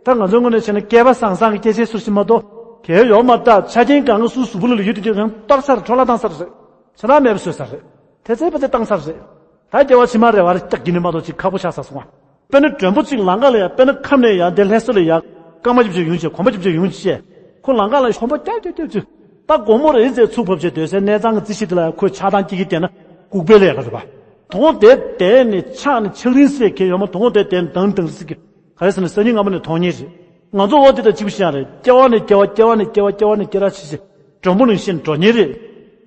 ད་ང་ཚོའི་ངོས་ནས་བྱས་ན་སྐལ་པ་བཟང་བཟང་གི་སྐྱེ་ཚེ་ཟུར་ཞིག་མ་གཏོགས། གལ་ཡོད་མ་རེད། ད་ཆ་རྐྱེན་གང་གི་སུ་གཟུགས་པོ་ལ་ཡོད་དུས་ཀྱང་གཏོར་ཚར། འཕྲོ་བརླག་བཏང་ཚར་རེད། ཆ་ཚང་མེད་པ་བཟོས་ཚར་རེད། དེ་ཚེ་ཕ་ཚེ་བཏང་ཚར་རེད། ད་སྐྱེ་བ་ཕྱི་མ་རེ་བ་རེ་སྐྱག་གི་ནི་མ་གཏོགས་ཅིག་ཁག་པོ་ཆགས་ཚར་སོང་བ། དཔེར་ན་མགྲོན་པོ་གཅིག་ལམ་ཁ་ལ་ཡ། དཔེར་ན་ཁམས་ནས་ཡ་འདི་ལྷ་ས་ལ་ཡ། སྐར་མ་བཅུ་བཅུ་ཡོང་བྱས། གོམ་པ་བཅུ་བཅུ་ཡོང་བྱས། ཁོ་ལམ་ཁ་ལ་གོམ་པ་རྒྱག་རྒྱག་རྒྱག་རྒྱུ། ད་དགོང་མོ་རེ་ཟེར་ཚུགས་བབས་བྱས་སྡོད་སའི་གནས་ཚང་གི་རྩིས་གཞི་དེ་ལ་ཁོས་ཆགས་སྡང་སྐྱེ་གི་བསྡད་ན་ལྐུགས་པའི་ལས་ཀ་རེད་པ། དོང་དེ་དེ་ནི་ཆགས་ནི་ཆགས་རིང་སྲེད་གལ་ཡོད་མ། དོང་དེ་དེ་ནི་དང་དང་སྲིད་ཀྱི། ག་རེ་ཟེར་ན་སང་ཉིན་སྔ་མོ་ནས་མཐོང་ཉེན་རེད། ང་ཚོ་འོ་དེ་དང་གཅིག་པ་ཞིག་ཡང་རེད། སྐྱེ་བ་ནས་སྐྱེ་བ། སྐྱེ་བ་ནས་སྐྱེ་བ། སྐྱེ་བ་ནས་སྐྱེ་ར་ཆེ་ཆེ། མགྲོན་པོ་ནང་བཞིན་འགྲོ་ཉེན་རེད།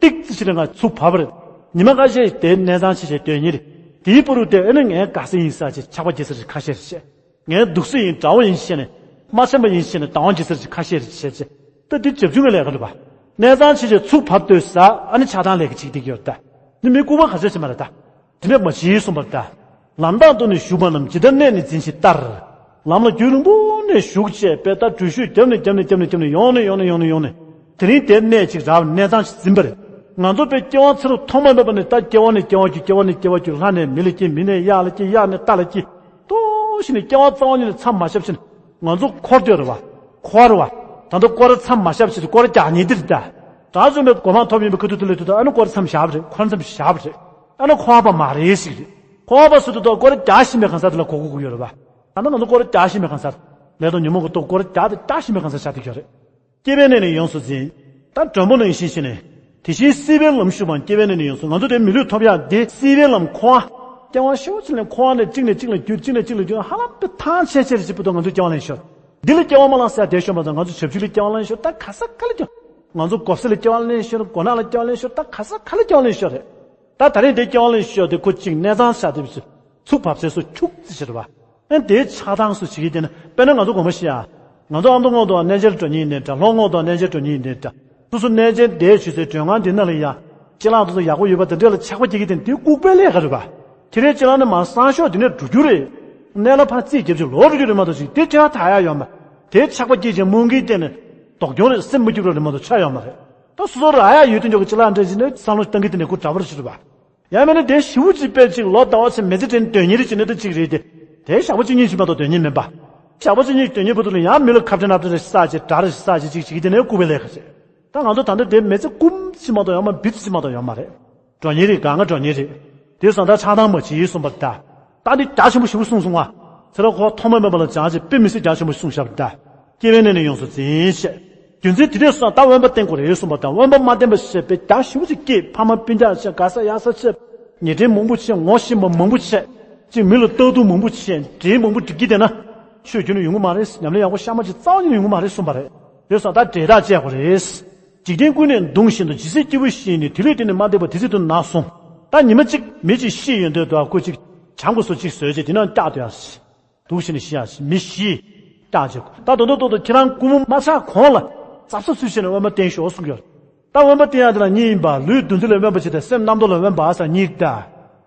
ཏིག་ཙི་ཞིག་ལ་ང་ཚུགས་བབས་རེད། ཉི་མ་ཁ་ཤས་དེ་གནས་ཚང་ཆེ་ཆེ་སྡོད་ཉེན་རེད། དེའི་བར་དུ་དེ་ཨ་ནི་ངའི་དགའ་ས་ཡིན་ས་ཆེ་ཆགས་པ་སྐྱེ་ས་ཆེ་ཁ་ཤས་རེད་བཤད། ངའི་སྡུག་ས་ཡིན་དགྲ་བོ་ཡིན་ཤེས་ནས། མ་འཆམ་པ་ཡིན་ཤེས་ནས་སྡང་བ་སྐྱེ་ས་ཆེ་ཁ་ཤས་རེད་བཤད་ཅེ། ད་འདི་བྱབ་ཆུང་གི་ལས་ཀ་རེད་པ། གནས་ཚང་ཆེ་ཆེ་ཚུགས་བབས་སྡོད་ས་ཨ་ནི་ཆགས་སྡང་ལས་ཀ་བྱེད་ཀྱི་ཡོད་ད། འདི་མི་ལྐུགས་པ་ག་ཚོད་ཅིག་མ་རེད་ད། དེ་འདྲ་མ་བྱེད་གསུངས་པར་གདའ། ལམ་དང་དུ་ནི་ཞུགས་པ་རྣམས་ཇི་ལྟར་གནས་ནས་འཛིན་ཞེས་ལྟར། ལམ་ལ་རྒྱུན་རིང་པོ་ནས་ཞུགས་བྱས་པས་ད་འགྲུལ་བཞུད་བརྒྱབ་ནས་བརྒྱབ་ནས་བརྒྱབ་ནས་བརྒྱབ་ནས་ཡོང་ནས་ཡོང་ནས་ཡོང་ནས་ཡོང་ནས། དེ་རིང་དེར་གནས་གཅིག་རག་པའི་གནས་སྟངས་ཤིག་འཛིན་པ་རེད། ང་ཚོ་དཔེ་སྐྱེ་བ་ཚེ་རབས་ཐོག་མ་མེད་པ་ནས་ད་སྐྱེ་བ་ནས་སྐྱེ་བ་བརྒྱུད་སྐྱེ་བ་ནས་སྐྱེ་བ་བརྒྱུད་ལྷ་ནས་མི་ལ་སྐྱེ། མི་ནས་གཡག་ལ་སྐྱེ། གཡག་ནས་རྟ་ལ་སྐྱེ། ཏོག་ཞིག་ནས་སྐྱེ་བ་རྩ་བ་ཉིད་ནས་མཚམས་མ་བཞག་ཕྱིན། ང་ཚོ་འཁོར་སྡོད་རེད་བ། འཁོར་བ། ད་ལྟ་སྐོར་ར་མཚམས་མ་བཞག་ཕྱིན་སྐོར་རྒྱག་ཉེན་འདི་རེད་ད། དགྲ་བཅོམ་པའི་གོ་འཕང་ཐོབ་ཡིན་པའི་ཁ་ཐུག་དེ་ལས་དུས་ད་ཨ་ནི་སྐོར་མཚམས་བཞག་པ་རེད། འཁོར་མཚམས་བཞག་པ་རེད། ཨ་ནི་འཁོར་བ་མ་རེད་ཞིག་རེད། འཁོར་བ་སུ་དུ་ད་སྐོར་ར་རྒྱག་བཞིན་པའི་གང་ཟག་དེ་ལ་གོ་གོ་གོ་ཡོད་རེད་བ། ད་ལྟ་ང་ཚོ་སྐོར་ར་རྒྱག་བཞིན་པའི་གང་ཟག་ལས་དང་ཉོན་མོངས་ཀྱི་སྟོབས་སྐོར་ར་རྒྱག་དང་རྒྱག་བཞིན་པའི་གང་ཟག་ཆགས་བསྡད་ཀྱི་ཡོད་རེད། སྐྱེ་བའི་གནས་ནས་ཡོངས་སུ་འཛིན། ད་མགྲོན་པོ་ནང་བཞིན་བྱས་ནས། དེ་བཞིན་སྲིད་པའི་ལམ་ཞུགས་པའང་སྐྱེ་བའི་གནས་ནས་ཡོངས་སུ། ང་ཚོ་དེ་མི་ལུས་ཐོབ་ཡག་འདི་སྲིད་པའི་ལམ་འཁོར་བ། སྐྱེ་བ་ཤོར་ཕྱིན་ནས་འཁོར་བ་ནས་གཅིག་ནས་གཅིག་ལ་བརྒྱུད། གཅིག་ནས་གཅིག་ལ་བརྒྱུད། ཧ་ལམ་པའི་ཐང་ཆད་ཆད་རེ་བྱེད་པ་དང་ང་ཚོ་སྐྱེ་བ་ལེན་ཤོར། འདི་ལ་སྐྱེ་བ་མ་བླངས་ཟེར་དེ་ཤོད་མ་ཚང་། ང་ཚོ་ཞབས་ཞུ་ལ་སྐྱེ་བ་བླངས་ཤོར་ད་ག་ས་ག་ལ་སྐྱེ། ང་ཚོ་གོ་ས་ལ་སྐྱེ་བ་བླངས་ཤོར། མགོ་ནག་ལ་སྐྱེ་བ་བླངས་ཤོར་ད་ག་ས་ག་ལ་སྐྱེ་བ་བླངས་ཤོར་རེད། ད་ད་རིང་དེ་སྐྱེ་བ་བླངས་ཤོར་དེ་ཁོ་གཅིག་གནས་ཚང་ཤ་དེ་བཞིན་ཚུགས་བབས་ཚེ་སུ་ཁྱུག་ཙི་ཤི་རེད་བ། ཨེ་དེའི་ཆགས་སྡང་སུ་བྱེད་ཀྱི་དེ་ནི་དཔེར་ན་ང་ཚོ་དགོངས་པ་ཤེས་ཨ། ང་ཚོ་ཨ་མདོ་སྔོན་དུ་གནས་མཇལ་འགྲོ་མཁན་ཡིན་དེ་འདྲ། ལྷོ་སྔོན་དུ་གནས་མཇལ་འགྲོ་མཁན་ཡིན་དེ་འདྲ། སོ་སོ་གནས་མཇལ་འདས་བྱུང་ཚེ་མགྲོན་ཁང་འདི་ནང་ལ་ཡ། ཅི་ལག་དེ་ཚོ་ཡག་པོ་ཡོད་པ་དེ་འདྲ་ལ་ཆགས་པ་སྐྱེ་གི་དེ་དེ་ལྐུགས་པའི་ལས་ཀ་རེད་པ། ཁྱེད་རའི་ཅི་ལག་ནི་མར་སང་ཞོགས་དེ་ནས་འགྲོ་རྒྱུ་རེད། གནས་ལ་ཕར་རྩིས་རྒྱབ་ཅིག་ལོག་འགྲོ་རྒྱུ་རེད་མ་གཏོགས་ཅིག་དེ་ཁྱེད་རང་ཐར་ཡག་ཡོད་མ། དེ་ཆགས་པ་སྐྱེས་ཅིང་རྨོངས་གིན་བལྟས་ནས་སྡུག་གྱོང་རེད། སེམས་མ་སྐྱིད་པ་རེད་མ་གཏོགས་ཆ་ཡོད་མ་རེད། ད་སོ་སོ་རག་ཡག་ཡོད་དུས་འཇོག་གི་ཅི་ལག་འདྲ་ཅིག་ནས་བསམ་བློ་བཏང་གི་དེ་ནས་ཁོ་འདྲ་པོ་རེད་ཤི་རེད་པ། ཡང་མིན་ན་དེ་ཞེ་པོ་ཅིག་དཔེ་ཅིག་ལོ་ཟླ་བ་ཕྱིན་མི་ཚེ་དྲན་དོན་གཉེར་ཅིག་ནི་ད་ཅིག་རེད་དེ། དེ་ཞག་པོ་གཅིག་གཉིས་ཅིག་མ་གཏོགས་དོན་གཉེར་མིན་པ། ཞག་པོ་གཅིག་གཉིས་དོན་གཉེར་བར་དུ་ལ་ཡང་མི་ལ་ཁ་བྲལ་ནག་བྲལ་རེ་བསགས་ཅིག་དགྲ་རེ་བསགས་ཅིག་ཅིག་བྱེད་ཀྱི་དེ་ནས་ལྐུགས་པའི་ལས་ཀ་རེད། ད་ང་ཚོ་ད་ལྟ་དེ་མི་ཚེ་སྐུམ་ཅིག་མ་གཏོགས་ཡོད་མ། བི་ཙི་ཅིག་མ་གཏོགས་ཡོད་མ་རེད། འགྲོ་མཁན་རེད། གང་ག་འགྲོ་མཁན་རེད། དེ་སོང་ད་ཆགས་སྡང་མ་བྱེད་གསུངས་པ་ད། ད་འདི་རྒྱ་ཆེན་པོ་ཞེ་པོ་གསུངས་སོང་ང་། ཚེ་རབས་འཁོར་བ་ཐོག་མ་མེད་པ་ལ་སྦྱངས་བྱས་དཔེ་མི་སྲིད་རྒྱ་ཆེན་པོ་གསུངས་བཞག་པ་ད། སྐྱེ་བའི་གནས་ནས་ཡོངས་སུ་འཛིན་བྱས། རྒྱུ་མཚན་དེ་འདྲས་སོང་ད་དབེན་པ་བསྟེན་དགོས་རེད་གསུངས་པ་དང་། དབེན་པ་མ་བསྟེན་པ་ཞེས་པའི་རྒྱ་ཞེ་པོ་ཅིག་སྐྱེས། ཕ་མ་སྤུན་ཀྱག་བྱས། དགའ་ས་གཡར་ས་བྱས། ཉེས་འབྲེལ་མང་པོ་བྱས། ངོ་ཤེས་པ་མང་པོ་བྱས། ཅིག་མི་ལ་ལྟ་སྡུག་མང་པོ་བྱས། འདྲེ་མང་པོ་སྒྲིག་གི་བསྡད་ན། ཆོས་རྒྱུན་ནས་ཡོང་གི་མ་རེད། ཉམས་ལེན་ཡག་པོ་ཤ་མ་ཅིག་རྩ་བ་ཉིད་ནས་ཡོང་གི་མ་རེད་གསུངས་པ་རེད། དེ་སོང་ད་འབྲེལ་ཐག་བཅད་དགོས་རེད། འཇིག་རྟེན་ཀུན་ནས་གདུང་བཞིན་དུ། ཇི་སྲིད་སྐྱེས་བུ་བཞི་ཡིན་ནས། དེ་ལུས་དེ་ནི་མ་འདེབས་པ། དེ་སྲིད་དུ་ན་གསུངས། ད་ཉི་མ་གཅིག་མི་གཅིག་ཤི་ཡོང་དུས་དུ་ཁོ་གཅིག་བྱམས་དགོས་སོ་གཅིག་བཟོས་རྗེས་དེ་ནང་བཀྱག་སྡོད་ཡ། སྡུག་བཞིན་ནས་ཤི་ཡ། མི་བཞི་བཀྱག་བྱེད་དགོས། ད་དོན་དུ་ཏོག་ཏོ་ཁྱེད་རང་སྐུ་ངོ་མ་ཆགས་གོང་ལ་གཟབ་གཟབ་སུས་བྱས་ནས་དབེན་པ་བསྟེན་ཤོག་གསུངས་ཡོད། ད་དབེན་པ་བསྟེན་ཡ་དེ་ལ་གཉིས་ཡིན་པ། ལུས་འདུ་འཛི་ལ་དབེན་པ་བྱེད་དང་། སེམས་རྣམ་རྟོག་ལ་དབེན་པ་ཟེར་གཉིས་ད།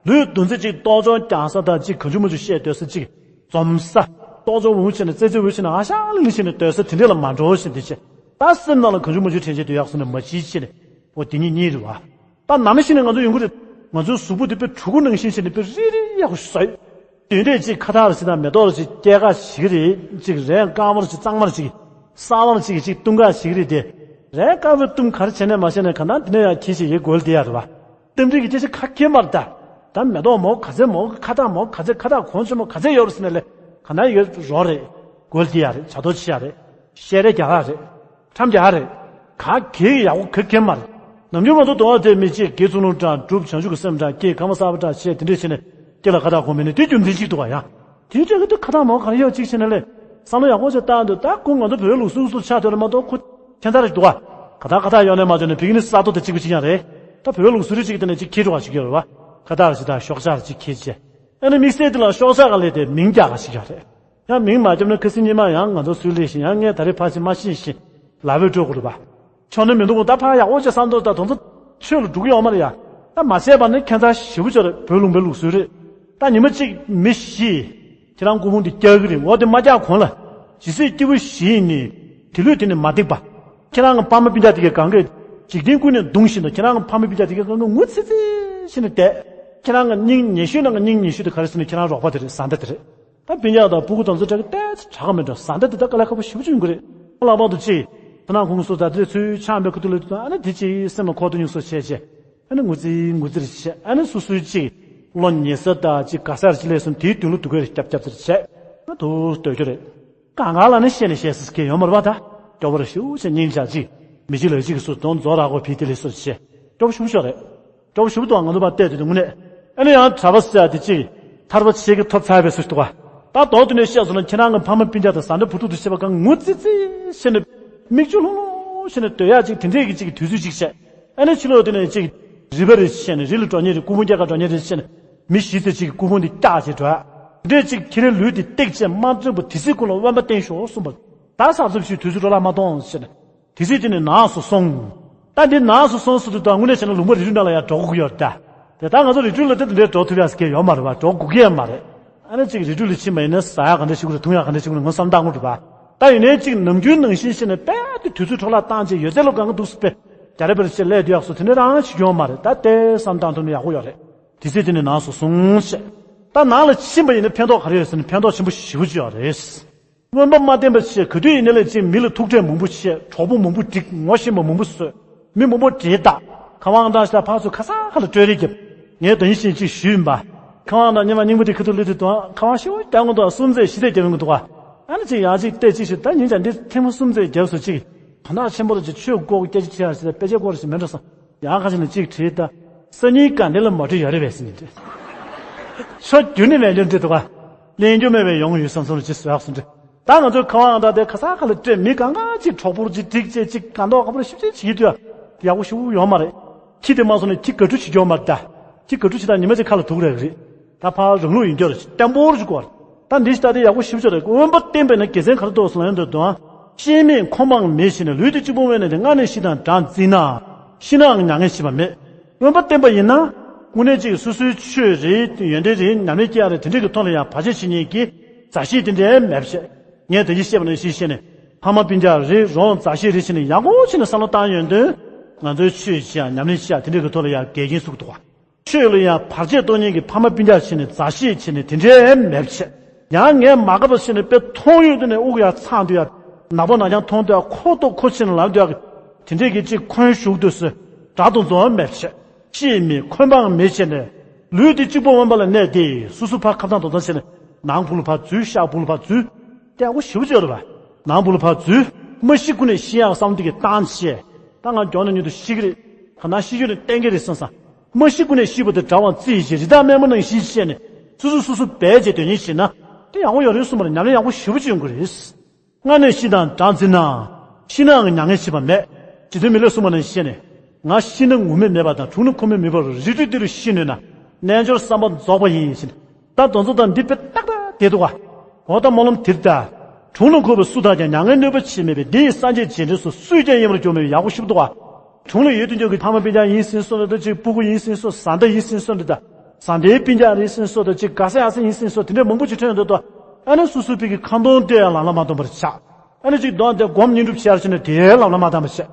ལུས་འདུ་འཛི་གཅིག་ལྟོགས་བྱུང་རྒྱག་ས་དང་། གཅིག་གང་བྱུང་མང་བྱུང་བཤད་སྡོད་ས། གཅིག་འཛོམས་ས། ལྟོགས་བྱུང་འུ་བྱས་ནས་ཙེ་ཙེ་འུ་བྱས་ནས་ཨ་ཤ་ལི་ལི་བྱས་ནས་སྡོད་ས་དེ་འདྲས་ལ་མ་འགྲོ་བཞིན་དེ་བྱས། ད་སེམས་ནང་ལ་གང་བྱུང་མང་བྱུང་དྲན་བྱས་སྡོད་ཡག་སོང་ནས་མ་བྱིས་བྱས་ནས། འོ་དེ་གཉིས་གཉིས་རེད་བ། ད་ནམ་ཞིག་ནས་ང་ཚོ་ཡོང་གི་རེད། ང་ཚོའི་གཟུགས་པོ་དེ་དཔེ་གྲུ་གུ་ནང་བཞིན་བྱས་ནས་དཔེ་རིལ་རིལ་ཡག་པོ་ཞིག་བཟོས། དེ་འདྲས་གཅིག་ཁ་བཏགས་རེ་བྱེད་དང་། མེ་ཏོག་རེ་བྱེད། སྐྱེས་སྐར་ཞིག་རེད། གཅིག་རས་དཀར་མོ་རེ་བྱེད། གཙང་མ་རེ་བྱེད། གསར་པ་རེ་བྱེད། གཅིག་བཏུང་ཁ་ཞིག་རེད་དེ། རས་དཀར་པོའི་བཏུང་ག་རེ་བྱས་ནས་མ་བྱས་ནས་གང་ལྟར་འདི་ནས་ཡང་ཁྱེད་ཅིག་ཡེ་དགོས་དེ་ཡ་རེད་བ། རྟེན་འབྲེལ་གྱི་སྐྱེ་ཤི་ཁ་ཁྱེར་མར་ད། ད་མེ་ཏོག་མོ་ག་ཚད་མོ་ཁ་བཏགས་མོ་ག་ཚད་ཁ་བཏགས་གོང་ཆེན་མོ་ག་ཚད་ཡོད་རེད་ཟེར་ནས་ལས། གང་ལྟར་ཡོད་རོགས་རེད། དགོས་དེ་ཡ་རེད། བྱ་དོ་ཆེ་ཡ་རེད། བཤད་རེ་རྒྱག་ཡ་རེད། ཁྲམ་རྒྱག་རེད། ག་གེ་ཡག་པོ་ག་གེ་མ་རེད། ནམ་རྒྱུན་ང་ཚོ་དོ་བ་དེ་མི་གཅིག་དགེ་ཚུལ་སློང་འདྲ་སྒྲུབ། བྱང་ཆུབ་ཀྱི་སེམས་འདྲ་སྐྱེ། ཁ་མ་གསར་པ་འདྲ་བྱས། དེ་འདྲས་བྱས་ནས་སྐྱེ་ལ་ཁ་བཏགས་གོང་མེད་ནས་དེ་རྒྱུ་མཚན་གཅིག་འདུག་ག་ཡ། དེའི་གྲས་ཀྱི་དུ་ཁ་བཏགས་མོ་ག་རེ་ཡོད་གཅིག་བྱས་ནས་ལས། བསམ་བློ་ཡག་པོ་ཅིག་བཏང་དུས་ད་ཁོ་ང་ཚོ་བོད་ལུགས་སྲོལ་སྲོལ་ཆགས་དོན་རེད་མ་གཏོགས་ཁོ་ཁྱད་མཚར་རེ་འདུག་ག་ཁ་བཏགས་ཁ་བཏགས་ཡོད་ནས་མ་བྱུང་ནས་བི་གི་ནི་ས་རྡོ་དེ་གཅིག་པུ་གཅིག་ཡང་རེད། ད་བོད་ལུགས་སྲོལ་རེ་གཅིག་དེ་ནས་གཅིག་ཁྱེར་འགྲོ་བ་ཞིག་ཡོད་རེད་བ། ཁ་བཏགས་རེ་གཅིག་དང་ཤོག་ཆག་རེ་གཅིག་ཁྱེར་བྱས། ཨ་ནི་དམིགས་བསལ་དེ་ལ་ཤོག་ཆག་ག་ལས་དེ་མིང་རྒྱག་ག་ཞིག་ཡོད་རེད། ཡང་མིང་མ་བརྒྱབ་ན་ཁ་སང་ཉི་མ་ཡང་ང་ཚོ་སུས་ལས་ཤིང་། ཡང་ངས་ད་རེས་ཕར་ཕྱིན་མར་ཕྱིན་ཞིང་ལབ་པའི་སྤྲོ་དགོས་རེད་པ། ཆོག་ནི་མི་འདུག་གོ་ད་ཕར་ཡག་པོ་ཅིག་བསམ་དོན་ད་དོན་ཚོ་ཆོས་ལ་འགྲོ་གི་ཡོད་མ་རེད་ཡ། ད་མ་བྱས་པ་ནི་ཁྱད་མཚར་ཞེ་པོ་ཅིག་རེད། བོད་ལུང་པའི་ལུགས་སྲོལ་རེད། ད་ཉི་མ་གཅིག་མི་བཞི་ཁྱེད་རང་སྐུ་ཕུང་འདི་བཀྱག་གི་རེད། འོ་དེ་མ་བཀྱག་གོང་ལ་ཇི་སྲིད་སྐྱེས་བུ་བཞི་ཡིན་ནི། དེ་ལུས་དེ་ནི་མ་འདེགས་པ། ཁྱེད་རང་གི་ཕ་མ་སྤུན་ཀྱག་དེ་གའི་གང་གས་འཇིག་རྟེན་ཀུན་ནས་གདུང་བཞིན་དུ། ཁྱེད་རང་གི་ཕ་མ་སྤུན་ཀྱག་དེ་གའི་གང་གས་ངུ་ཚི་ཚི་བྱས་ནས་བསྡད། ཁྱེད་རང་གི་སྙིང་ཉེ་ཤོས་ནང་གི་སྙིང་ཉེ་ཤོས་དེ་ག་རེ་ཟེར་ན་ཁྱེད་རང་རོགས་པ་དེ་རེད། བཟའ་ཟླ་དེ་རེད། ད་སྤུན་ཀྱག་དང་སྤུ་གུ་དང་ཚོ་གྲས་ཀྱི་ཏོག་ཙམ་དྲག་ག་མེད་འགྲོ། བཟའ་ཟླ་དེ་ད་དཀའ་ལས་ཁག་པོ་ཞེ་པོ་ཅིག་ཡོང་གི་རེད། ལྷག་པར་དུ་ཅིག་ཁོ་ན་ཁོང་གི་སོ་ད་དེ་ཚོའི་ཆགས་པའི་ཁ་ཐུག་ལ་དུས་ད་ཨ་ནི་དེ་ཅིག་སེམས་ལ་ཁོག་ཏུ་ཉུག་སོ་བྱས་བྱས། ཨ་ནི་ངུ་ཙི་ངུ་ཙི་རེ་བྱས། ཨ་ནི་སོ་སོའི་ཅིག་བློ་ཉེ་ས་དང་ཅིག་དགའ་ས་རེ་ཅིག་སླེབས་སོང་དེའི་མདུན་ལ་སྡུག་སྐད་རེ་རྒྱབ་རྒྱབ་ཙམ་རེ་བྱས། ཨ་ནི་དུ་སྡོད་རྒྱུ་རེད། གང་གང་ལ་ནི་བཤད་ནས་བཤད་ཟེར་མཁན་ཡོད་མ་རེད་པ། ད་སྐྱོ་པོ་རེ་ཞེ་པོ་ཅིག་སྙིང་རྗེ་ཅིག་མི་གཅིག་ལ་གཅིག་གི་སུ་དོན་རྫོགས་རག་གོ་ཕི་དེ་ལས་སུ་བྱས། སྐྱོ་པོ་ཞེ་པོ་ཅིག་རེད། སྐྱོ་པོ་ཞེ་པོ་འདུག་ང་ཚོ་ཕར་བལྟས་དུས་དངོས་གནས། ཨ་ནི་ཡང་གྲྭ་པ་ཟེར་ཡ་དེ་གཅིག་ཐར་པ་ཆེ་གི་ཐོབ་ཚར་བའི་སུ་འདུག་ག་ད་དོན་དུ་ནས་བཤད་སོང་ན་ཁྱེད་རང་གི་ཕ་མ་སྤུན་ཀྱག་དང་བཟའ་ཟླ་བུ་ཕྲུག་ཏུ་བྱེད་པ་གང་ངུ་ཙི་ཙི་བྱས་ནས་མིག་ཆུ་ལྷུང་ལྷུང་བྱས་ནས་སྡོད་ཡག་ཅིག་དེ་འདྲས་ཀྱི་ཅིག་དུས་ཚོད་ཅིག་བྱས། ཨ་ནི་ཕྱི་ལོགས་དེ་ནས་ཅིག་རི་བ་རེ་བྱས་ནས་རི་ལ་འགྲོ་མཁན་རེ་སྐུ་ཕུང་རྒྱག་ག་འགྲོ་མཁན་རེ་བྱས་ནས་མི་བཞི་ཙམ་ཅིག་གི་སྐུ་ཕུང་དེ་བཀྱག་བྱས་འགྲོ་ཡག་དེ་འདྲས་ཅིག་ཁྱེད་རའི་ལུས་དེ་བཏེག་བྱས་དམག་འཛིན་པོ་དེ་སྲིད་ཀུན་ལ་དབེན་པ་བསྟེན་ཤོག་གསུངས་པ། ད་གཟབ་གཟབ་བྱོས། དུས་ཚོད་འཕྲོ་བརླག་མ་གཏོང་ཟེར་ནས། དེ་སྲིད་དེ་ནས་ནང་སུ་སོང་། ད་འདི་ནང་སུ་སོང་ཟེར་དུས་ད་དངོས་གནས་བྱས་ན་ལུང་པ་རི་ཁྲོད་ནང་ལ་ཡང་འགྲོ་དགོས་ཀྱི་ཡོད་རེད་ད། དེ་ལྟར་ང་ཚོ་རི་ཁྲོད་ལ་དེ་འདྲའི་འགྲོ་ཐུབ་ཡག་ཟེར་མཁན་ཡོད་མ་རེད་པ། འགྲོ་དགོས་ཀྱི་ཡང་མ་རེད། ཨ་ནི་གཅིག་རི་ཁྲོད་ལ་ཕྱིན་པ་ཡིན་ན་ཟ་ཡག་ག་འདྲ་ཞིག་དགོས་རེད། འཐུང་ཡག་ག་འདྲ་ཞིག་དགོས་རེད། ངོ་བསམ་བཏང་དགོས་རེད་པ། ད་ཡིན་ནའི་གཅིག་ནམ་རྒྱུན་ནང་བཞིན་བྱས་ནས་དཔེ་དེ་དུས་ཚོད་འཕྲོ་བརླག་བཏང་བྱས་ཡོད་ཚད་ལ་གང་ག་འདུག་སེ་དཔེ་རྒྱ་རེ་བེ་རེ་བྱས་སླེབས་དུས་ཡག་སོ་དེ་འདྲ་རང་ཞིག་ཡོད་མ་རེད། ད་དེ་བསམ་བཏང་ཐུབ་ན་ཡག་པོ་ཡོད་རེད། དེ་ཚེ་དེ་ནས་ནང་སུ་སོང་བྱས། ད་ནང་ལ་ཕྱིན་པ་ཡིན་ན་ཕན་ཐོགས་ག་རེ་ཡོད་ཟེར་ན་ཕན་ཐོགས་ཆེན་པོ་ཞེ་པོ་ཅིག་ཡོད་རེད། དབེན་པ་མ་བསྟེན་པ་བྱས་ག་དུས་ཡིན་ན་ལས་ཅིག་མི་ལ་ཐུག་འཕྲད་མང་པོ་བྱས། གྲོགས་པོ་མང་པོ་སྒྲིག། ངོ་ཤེས་པ་མང་པོ་བཟོས། མི་མང་པོ་འབྲེལ་བསྡད། ཁ་དབང་བཏང་ཞིག་ད་ཕར་ཚུར་ག་ས་ག་ལ་སྤྲོད་རེས་བརྒྱབ། ངས་ད་ཡིན་ཞིང་ཅིག་ཞུས་ཡིན་པ། ཁ་དབང་དང་སྙིང་པོ་སྙིང་པོ་དེ་ཁ་ཐུག་ལུས་དུས་དང་ཁ་དབང་ཞེ་པོ་རྒྱག་གི་འདུག་གསུམ་ཚེས་བཞི་ཚེས་རྒྱབ་ཡོང་གི་འདུག་ག་ཨ་ནི་ཅིག་ཡང་ཅིག་བལྟས་ཅིག་ཞུ། ད་ཡིན་ཀྱང་འདི་ཐེངས་མ་གསུམ་ཚེས་བརྒྱབ་སོང་ཅིག་དོན་དག་ཆེན་པོ་རེད། ཅིག་ཆོས་སྐོར་སྐད་ཆ་བཤད་ཡ་ཞིག་ད་དཔེ་ཆའི་སྐོར་ཞིག་མིན་འགྲོ་བསམ། ཡང་ཁ་ཅིག་ནས་གཅིག་བྲིས། ད་སང་ཉིན་དགའ་ལྡན་ལ་མ་འགྲོ་ཡ་རེད་པས་ཟེར་ནས་འདྲི། ཆོ་རྒྱུན་ནས་མེད་རྒྱུ་འདྲི་འདུག་ག་གླེང་རྒྱུ་མེད་པའི་ཡོང་ཡོད་བསམ་སོང་ལ་ཅི་ཟེར་ཡག་སོང་འདྲི། ད་ང་ཚོའི་ཁ་པར་ཨང་གྲངས་དེ་ཁ་སང་ཁ་ལ་སྤྲད། མི་གང་ག་ཅིག་གྲོགས་པོར་ཅིག་བསྒྲིགས་བྱས་ཅིག་གང་ཐོག་ག་པར་ཞིབ་དཔྱད་བྱེད་ཀྱི་འདུག་ཡ། ཡག་པོ་ཞེ་པོ་ཡོད་མ་རེད། ཁྱི་དེ་མ་སོང་ནས་ཁྱི་དགའ་སྤྲོ་བྱེད་ཀྱི་ཡོད་མ་རེད་ད། ཁྱི་དགའ་སྤྲོ་བྱེད་སྟངས་ཉི་མ་ཅིག་ཁ་ལ་ཐུག་རེད་རེད། ད་ཕར་རང་ལུགས་ཡིན་རྒྱུ་རེད། བརྟན་པོར་ཅིག་དགོས་རེད། ད་འདི་ཞིག་ད་དེ་ཡག་པོ་ཞེ་པོ་ཅིག་རེད། དབེན་པ་བསྟེན་པས་ན་དགེ་མཚན་ག་རེ་ཐོབ་ཟེར་ན་ཡོང་དུས་དང་། ཤེས་མེད་ཁོམ་པའང་མེད་བྱས་ནས། ལུས་འདི་གཅིག་པུ་དབེན་ནས་ཏེ། སྔ་ནས་ཤི་དང་གྲངས་བརྩིས་ན། ཤི་ནའང་མྱ་ངན་ཞེན་པ་མེད། དབེན་པ་བསྟེན་པ་ཡིན་ན། དངོས་གནས་ཅིག་སོ་སོའི་ཆོས་རེད། ཡོན་ཏན་རེད། ཉམས་ལེན་སྐྱེ་ཡ་རེད། དེ་འདྲའི་གི་ཐོག་ལ་ཡང་བར་ཆད་བྱེད་མཁན་གྱི་མཛའ་བཤེས་དེ་འདྲའི་མེད་པ་བྱས། ངས་དེ་གྱིས་བཤད་པ་ནང་བཞིན་བཤད་ནས། ཕ་མ་སྤུན་ཀྱག་རེད། རོགས་མཛའ་བཤེས་རེད་བྱས་ནས་ཡག་པོ་བྱས་ནས་བསམ་བློ་བཏང་ཡོང་དུས། ང་ཚོའི་ཆོས་བྱེད་ཡ། ཉམས་ལེན་བྱེད་ཡ། དེ་འདྲའི་གི་ཐོག་ལ་ཡང་འགལ་རྐྱེན་བཟོ་གི་འདུག་བ། ཆོས་ལ་ཡང་བར་ཆད་གཏོང་མཁན་གྱི་ཕ་མ་སྤུན་ཀྱག་བྱས་ནས། མཛའ་བཤེས་བྱས་ནས། དེ་འདྲའི་མེད་པ་བྱས། ཡང་ངས་མ་དགའ་བ་བྱས་ནས་དཔེ་མཐོང་ཡོང་དུས་ནས་དབུགས་ཡར་འཚང་དུས་ཡ། ནག་པོ་ནག་རྐྱང་མཐོང་དུས་ཡ། ཁོ་ལྟོགས་ཁོ་ཕྱིན་ལབ་དུས་ཡ། དེ་འདྲས་ཀྱི་ཅིག་འཁོན་ཞུགས་དུས་སུ། དགྲ་དང་འཛོམས་མེད་པ་བྱས། ཤེས་མེད་ཁོམ་པའང་མེད་བྱས་ནས། ལུས་འདི་གཅིག་པུ་དབེན་པ་ལ་གནས་ཏེ། སོ་སོ་ཕར་ཁ་བཏང་དོ་དང་བྱས་ནས། ནང་སྦུག་ལ་ཕར་འཛུལ། ཤག་སྦུག་ལ་ཕར་འཛུལ། དེ་ཡག་པོ་ཞེ་པོ་ཅིག་ཡོད་རེད་པ། ནང་སྦུག་ལ་ཕར་འཛུལ། མ་ཤི་ཀུན་ནས་ཤི་ཡག་བསམ་བློ་དེ་གི་བཏང་བྱས། ད་ང་མགྱོགས་ནས་མྱུར་དུ་ཤི་གི་རེད། ག་ན་ཤི་རྒྱུ་ནི་གཏན་འཁེལ་རེད་བསམ་བསམ། མ་ཤི་ཀུན་ནས་ཤི་བ་དེ་དགྲ་དབང་བརྩི་ཞིང་། རི་དྭགས་རྨས་མ་ནང་བཞིན་བྱས་ནས། སོ་སོ་སོ་སོ་སྦས་བྱས་སྡོད་མཁན་བྱས་ན། དེ་ཡག་པོ་ཡོད་རེད་གསུངས་པ་རེད། ཉམས་ལེན་ཡག་པོ་ཞེ་པོ་ཅིག་ཡོང་གི་རེད། སྔ་ནས་ཤི་དང་གྲངས་བརྩིས་ན། ཤི་ནའང་མྱ་ངན་ཞེན་པ་མེད། རྗེ་བཙུན་མི་ལས་གསུངས་པ་ནང་བཞིན་བྱས་ནས། ང་ཤི་ན་ངུ་མི་མེད་པ་དང་། གྲོངས་ན་ཁུ་མི་མེད་པར། རིགས་དྲུག་འདི་རུ་ཤི་ནུས་ན། རྣལ་འབྱོར་བསམ་པ་རྫོགས་པ་ཡིན་ཞེས། ད་དེ་ཚོ་དང་འདི་དཔེ་ཏག་ཏག་བསྡད་འདུག་ག་འོ་ད་སྨོན་ལམ་དེ་རེད་ད། གྲོངས་ལ་འཁོད་པ་སུ་དག་ཀྱང་། མྱ་ངན་གནོད་པ་བྱེད་མེད་པས། འདི་ཡི་སངས་རྒྱས་རྗེས་དྲན་སོགས། སུས་ཀྱང་གཡེང་བར་འགྱུར་མེད་པས། ཡག་པོ་ཞེ་པོ་འདུག་ག་གྲོངས་ལ་ཡོད་དུ་འཇོག་གི་ཕ་མ་སྤུན་ཀྱག་ཡིན་ཟིན་སོགས་ལ། ད་ཅིག་སྤུ་གུ་ཡིན་ཟིན་སོགས། བཟའ་ཟླ་ཡིན་ཟིན་སོགས་འདི་ད། བཟའ་ཟླའི་སྤུན་ཀྱག་རེད་ཟིན་སོགས། ད་ཅིག་དགའ་ས་ཡག་ས་ཡིན་ཟིན་སོགས། དེ་འདྲ་མང་པོ་ཅིག་ཐོན་ཡོང་དུས་ད། ཨ་ནི་སོ་སོའི་ཕ་གི་ཁ་འདོན་དེ་ཡང་ལམ་ལ་མ་འདོན་པར་བྱ། ཨ་ནི་ཅིག་གདོང་དེ་སྒོམ་བསྙེན་སྒྲུབ་བྱེད་ཡ་བྱས་ནས་དེ་ལམ་ལ་མ་འདོན་པར་བྱ། སོ་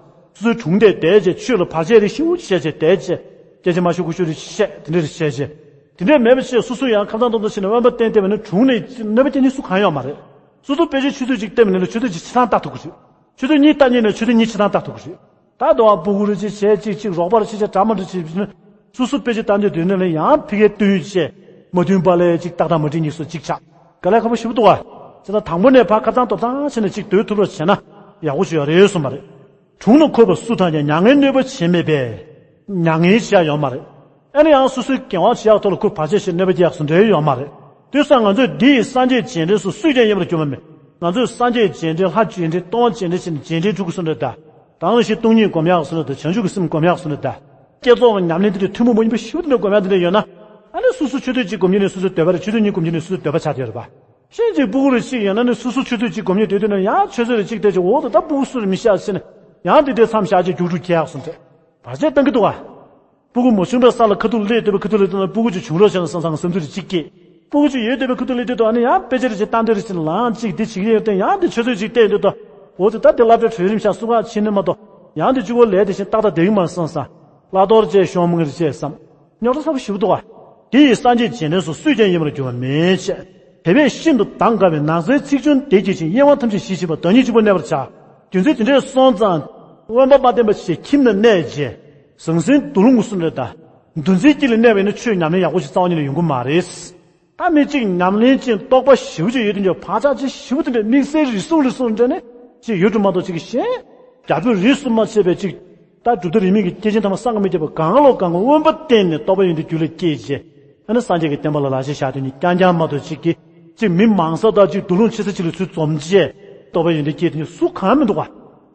སོའི་གྲོངས་དེ་བསྡད་བྱས། ཆོས་ལ་བར་ཆད་རེ་ཞིག་བྱས་བྱས་བསྡད་བྱས། སྐད་ཆ་མ་ཤོད་དགུ་ཤོད་རེ་བཤད། དེ་འདྲ་རེ་བྱས་བྱས། དེ་འདྲ་མེད་པ་བྱས། སོ་སོ་ཡང་ཁ་བཏང་གཏོང་གཏོང་བྱས་ནས་དབེན་པ་བསྟེན་བསྟེན་པ་ནི། གྲོངས་ནས་གནོད་པ་སྐྱེལ་མཁན་སུ་གང་ཡོད་མ་རེད། སོ་སོ་དཔེ་ཆའི་ཆུ་ཚོད་གཅིག་བལྟས་པ་ནི་ལ་ཆུ་ཚོད་གཅིག་ཕྱི་ཐང་ལྟ་ཐུབ་ཀྱི་རེད། ཆུ་ཚོད་གཉིས་ལྟ་ཉིན་ནས་ཆུ་ཚོད་གཉིས་ཕྱི་ཐང་ལྟ་ཐུབ་ཀྱི་རེད། ད་དུང་ཨ་སྤུ་གུ་རེ་ཅིག་བྱས་ཅིག་ཅིག་རོགས་པ་རེ་ཅིག་བྱས་འདྲ་མི་འདྲ་བྱས་ནས། སོ་སོ་དཔེ་ཆ་ལྟ་འདོད་འདོད་ནས་ལ་ཡང་ཕ་གིར་བསྟུན་བྱས། མ་བསྟུན་པ་ལས་ཅིག་ཏག་ཏག་མ་འགྲིག་གཉིས་སུ་ཅིག་ཆགས། དཀའ་ལས་ཁག་པོ་ཞེ་པོ་འདུག་ག་བྱས་ན་དང་པོ་ནས་ཕར་ཁ་བཏང་ཐོབ་ཐང་བྱས་ནས་ཅིག་སྡོད་ཐུབ་རོགས་བྱས་ན་ཡག་པོ་ཞིག་ཡོད་རེད་གསུངས་པ་རེད། གྲོངས་ལ་འཁོད་པ་སུ་དག་ཀྱང་། མྱ་ངན་གནོད་པ་བྱེད་མེད་པས། མྱ་ངན་བྱེད་ཡ་ཡོད་མ་རེད། ཨ་ནི་ཡང་སོ་སོའི་འགན་དབང་བྱེད་ཡག་ཐོག་ལ་ཁོས་བར་ཆད་བྱེད་གནོད་པ་སྐྱེལ་ཡག་བཟོ་འདྲ་ཡོད་མ་རེད། དེ་སོང་ང་ཚོས་འདི་ཡི་སངས་རྒྱས་རྗེས་དྲན་སོགས། སུས་ཀྱང་གཡེང་བར་འགྱུར་བ་མེད། ང་ཚོས་སངས་རྒྱས་རྗེས་དྲན། ལྷ་རྗེས་དྲན། སྟོང་པ་རྗེས་དྲན་བྱས་ནས་རྗེས་དྲན་སྒྲུབ་དགོས་བསམ་འདྲ་ད། དེ་ནང་བཞིན་སྟོང་ཉིད་སྒོམ་ཡག་བཟོ་འདྲ་ད། བྱང་ཆུབ་ཀྱི་སེམས་སྒོམ་ཡག་བཟོ་འདྲ་ད། བསྐྱེད་རྫོགས་ཀྱི་ཉམས་ལེན་འདི་འདྲ་ཐུན་མོང་མ་ཡིན་པ་ཞིབ་ཏུ་ནས་སྒོམ་ཡག་འདི་འདྲ་ཡོད་ན། ཨ་ནི་སོ་སོ་ཆུ་ཚོད་གཅིག་སྒོམ་རྒྱུ་ནི་སོ་སོའི་འདོད་པ་རེད། ཆུ་ཚོད་གཉིས་སྒོམ་རྒྱུ་ནི་སོ་སོའི་འདོད་པ་ཆགས་བསྡད་ཡོད་རེད་པ། ཤིན་ཅིག་སྤུ་གུ་རེ་གཅིག་ཡིན་ན་ནི་སོ་སོ་ཆུ་ཚོད་གཅིག་སྒོམ་རྒྱུ་འདོད་དུས་ན། ཡང་ཆུ་ཚོད་རེ་གཅིག་བལྟས་ཅིག་འོ་ད་ད་སྤུ་གུ་སུ་རེ་མི་ཤེས་ཟེར་ནས། ཡང་འདི་འདྲའི་མཚམས་བཞག་ཅིག་རྒྱུགས་རྒྱུགས་རྒྱག་སོང་ཚེ། བར་ཆད་བཏང་གི་འདུག་ག་སྤུ་གུ་མ་བྱུང་བའི་ས་ལ་ཁ་ཐུག་སླེབས་འདོད་པའི། ཁ་ཐུག་སླེབས་འདོད་ན་སྤུ་གུ་ཅིག་བྱུང་རོགས་བྱས་ན་བསམ་བསམ་བསམ་ཚུལ་རེ་གཅིག་སྐྱེས། སྤུ་གུ་ཅིག་ཡོད་འདོད་པའི་ཁ་ཐུག་སླེབས་འདོད་དུ། ཨ་ནི་ཡང་དཔེ་ཆ་རེ་ཅིག་ལྟ་འདོད་རེ་ཅིག་ལངས་ཅིག་འདི་བྱེད་ཀྱི་ཡོད་དེ། ཡང་འདི་ཆུ་ཚོད་ཅིག་བལྟས་འདོད་དུ། འོ་ཙི་ད་འདི་སློབ་གྲྭའི་གྲོས་རིམ་བཞག་སུ་ག་ཕྱིན་ནི་མ་གཏོགས། ཡང་འདི་གཅིག་པོ་ལས་དེ་བཞིན་ཏག་ཏག་བསྡད་ཀྱི་མ་སོང་ས། བླ་རྡོར་བཅས་ཤོང་མོ་གིར་བཅས་སམ། རྙོག་དྲ་ཚ་པོ་ཞེ་པོ་འདུག་ག་དེ་ཡི་སངས་རྒྱས་རྗེས་དྲན་སོགས། སུས་ཀྱང་གཡེང་བར་འགྱུར་བ་མེད་ཅེས། དེ་བས་ཤིན་ཏུ་འདམ་དཀའ་བའི། ནགས་ཚལ་ཚིག་ཆུང་དེ་སྐྱེད་ཅིང་། གཡེང་བ་ཐམས་ཅད་ཞི་བྱེད་པ། བདག་ཉིད་གཅིག་པུར་གནས་པར་བྱ། རྒྱུ་མཚན་དེ་འདྲས་སོང་ཙང་། དབེན་པ་མ་བསྟེན་པ་ཞིག་ཁྱིམ་ན་གནས་རྗེས། ཟང་ཟིང་དུ་ལུང་གསུམ་རེ་དང་། འདུ་འཛིའི་དཀྱིལ་ལ་གནས་པ་ཡིན་ན། ཆོས་ཉམས་ལེན་ཡག་པོ་ཞིག་རྩ་བ་ཉིད་ནས་ཡོང་གི་མ་རེད། ད་མི་གཅིག་ཉམས་ལེན་ཅན་རྟོགས་པ་ཞེ་པོ་ཅིག་ཡོད་དེ་འཇོག་བག་ཆགས་ཅིག་ཞེ་པོ་དེ་འདྲ་དམིགས་བསལ་རེ་ཟུང་རེ་ཟུང་འདྲ་ནི་ཅིག་ཡོད་འགྲོ་མ་གཏོགས། ཅིག་གཞན་རྒྱ་བོད་རིས་སུ་མ་ཆད་པའི་ཅིག་ད་གྲུབ་མཐའ་རིས་མེད་ཀྱི་སྐྱེས་ཆེན་ཐ་མ་སངས་རྒྱས་མི་རྒྱས་པ་གང་ལོ་གང་གོ་དབེན་པ་བསྟེན་ནས་རྟོགས་པ་ཡོན་ཏན་རྒྱུད་ལ་སྐྱེས་རྗེས། ཨ་ནི་སངས་རྒྱས་ཀྱི་བསྟན་པ་ལ་ལག་ཆ་བཞག་དུས་ནི་རྐྱང་རྐྱང་མ་གཏོགས། ཅིག་གིས་ཅིག་མི་མང་ས་དང་ཅིག་འདུ་ལོང་ཆེ་ས་ཅིག་ལ་ཚུར་འཛོམས་རྗེས་རྟོགས་པ་ཡོན་ཏན་སྐྱེས་དེ་ནི་སུ་གང་མི་འདུག་ག་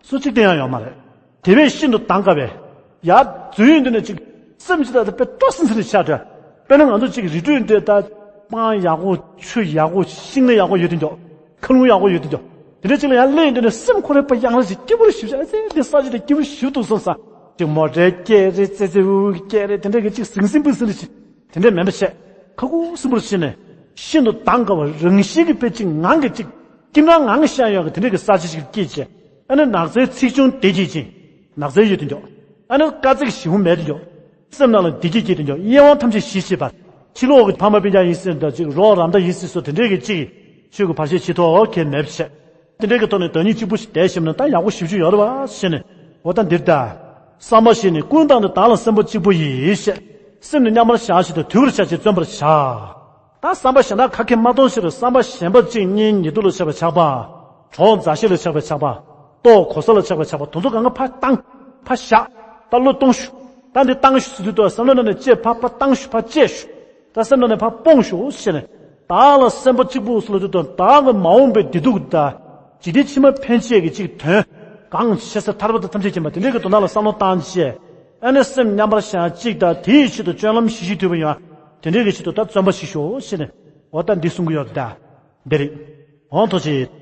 སུ་གཅིག་བསྟེན་ཡ་ཡོད་མ་རེད། དེ་བས་ཤིན་ཏུ་འདམ་དཀའ་བས། ཡར་འཛུལ་ཡོང་དུས་ནས་ཅིག་སེམས་ཅིག་ད་དཔེ་སྤྲོ་སིང་སིང་རེ་ཆགས་འདྲ། དཔེར་ན་ང་ཚོ་ཅིག་རི་ཁྲོད་འདྲ་ད་སྤང་ཡག་པོ། ཆུ་ཡག་པོ། ཤིང་སྣ་ཡག་པོ་ཡོད་དུས་འཇོག་མཁའ་རླུང་ཡག་པོ་ཡོད་དུས་འཇོག་དེ་འདྲ་ཅིག་ལ་ཡར་སླེབས་ཡོང་དུས་ནས་སེམས་ཁོ་རང་དཔེ་ཡང་རེ་ཅིག་སྐྱིད་པོ་རེ་ཞིབ་ཆགས། ཨེ་ཙི་འདི་ས་ཆ་དེ་སྐྱིད་པོ་ཞིབ་འདུག་བསམ་ས། ཅིག་མོ་ཊའི་སྐད་རེ་ཙེ་ཙེ་འུ་འུ་སྐད་རེ་དེ་འདྲ་གི་ཅིག་ཟིང་ཟིང་པུ་ཟིང་རེ་ཅིག་དེ་འདྲ་མེད་པ་བྱས། ཁ་ཁུ་སིམ་པོར་ཕྱིན་ནས་ཤིན་ཏུ་འདམ་དཀའ་བ། རང་བཞིན་གྱི་དཔེ་ཅིག་ངང་གིས་ཅིག་ཀྱིམ་རང་ངང་གིས་ཤར་ཡོང་གི་དེ་འདྲ་གི་ས་ཆ་ཞིག་སྐྱེས་བྱས། ཨ་ནི་ནགས་ཚལ་ཚིག་ཆུང་དེ་སྐྱེད་ཅིང་། ནགས་ཚལ་ཡོད་དུ་འཇོག་ཨ་ནི་དཀའ་ཚེགས་ཞེ་པོ་མེད་དུ་འཇོག་སེམས་ནང་ལ་བདེ་སྐྱིད་སྐྱེས་དུ་འཇོག་གཡེང་བ་ཐམས་ཅད་ཞི་བྱེད་པ། ཕྱི་ལོགས་ཀྱི་ཕ་མ་སྤུན་ཀྱག་ཡིན་ཟེར་འདྲ་ཅིག་རོགས་རམ་འདྲ་ཡིན་ཟེར་སོགས་དེ་འདྲའི་གི་ཅིག་ཆོས་ཀྱི་བར་ཆད་ཕྱི་ཐོག་གལ་མེད་པ་བྱས། དེ་འདྲའི་གི་ཐོག་ནས་བདག་ཉིད་གཅིག་པུ་ཞིག་བསྡད་ཤེས་ན་ད་ཡག་པོ་ཞེ་པོ་ཅིག་ཡོད་རེད་བ་ཞེས་ནས། འོ་ད་འདིར་ད། བསམ་པ་བཞི་ནི། ཀུན་བཏང་ནས་བདག་ལ་སེམས་པ་གཅིག་པུ་ཡིས་ཞེས། སེམས་ནི་མཉམ་པར་བཞག་བཞིན་དུ། དུལ་བར་བྱ་ཞིང་བརྩོན་པར་བྱ། ད་བསམ་པ་གཞན་དག་ག་གེ་མ་གཏོང་ཕྱིར། བསམ་པ་གཞན་པ་གཅིག་གཉིས་ཉེ་དུ་ལ་ཆགས་པའི་ཆགས་པ། གྲོགས་མཛའ་བཤེས་ལ་ཆགས་པའི་ཆགས་པ། ལྟོ་གོས་ས་ལ་ཆགས་པའི་ཆགས་པ། དེ་ཚོ་གང་ག་ཕར་བཏང་། ཕར་བཞག་ད་བློས་གཏོང་ཞུ། ད་འདི་བཏང་ཞུ་ཟེར་དུས་ད་བསམ་བློ་ནང་ནས་བཅད། ཕར་ཕར་བཏང་ཞུ། ཕར་བཅད་ཞུ། ད་སེམས་ནང་ནས་ཕར་སྤོང་ཞུ་ཞེས་ནས། བདག་ལ་སེམས་པ་གཅིག་པུ་ཟེར་ལབ་དུས་དང་བདག་གི་མ་འོངས་པའི་བདེ་སྡུག་དང་། ཇི་སྲིད་ཕྱི་མ་ཕན་ཆད་ཀྱི་གཅིག་དོན་གང་ཆེ་ས་ཐར་པ་དང་ཐམས་ཅད་མཁྱེན་པ་དེ་འདྲའི་གི་དོན་དག་ལ་བསམ་བློ་བཏང་བྱས། ཨ་ནི་སེམས་མཉམ་པར་བཞག་གཅིག་དང་དེའི་ཆེད་དུ་སྤྱོད་ལམ་ཞི་ཞིང་དུལ་བ་ཡོང་། དེ་འདྲའི་གི་ཆེད་དུ་ད་བརྩོན་པ་ཞིག་ཤོག་ཟེར་ནས། འོ་ད་འདི་གསུང་གི་ཡོད་ད། འདི་རེད། འོང་ཐུགས་རྗེ་ཆེ།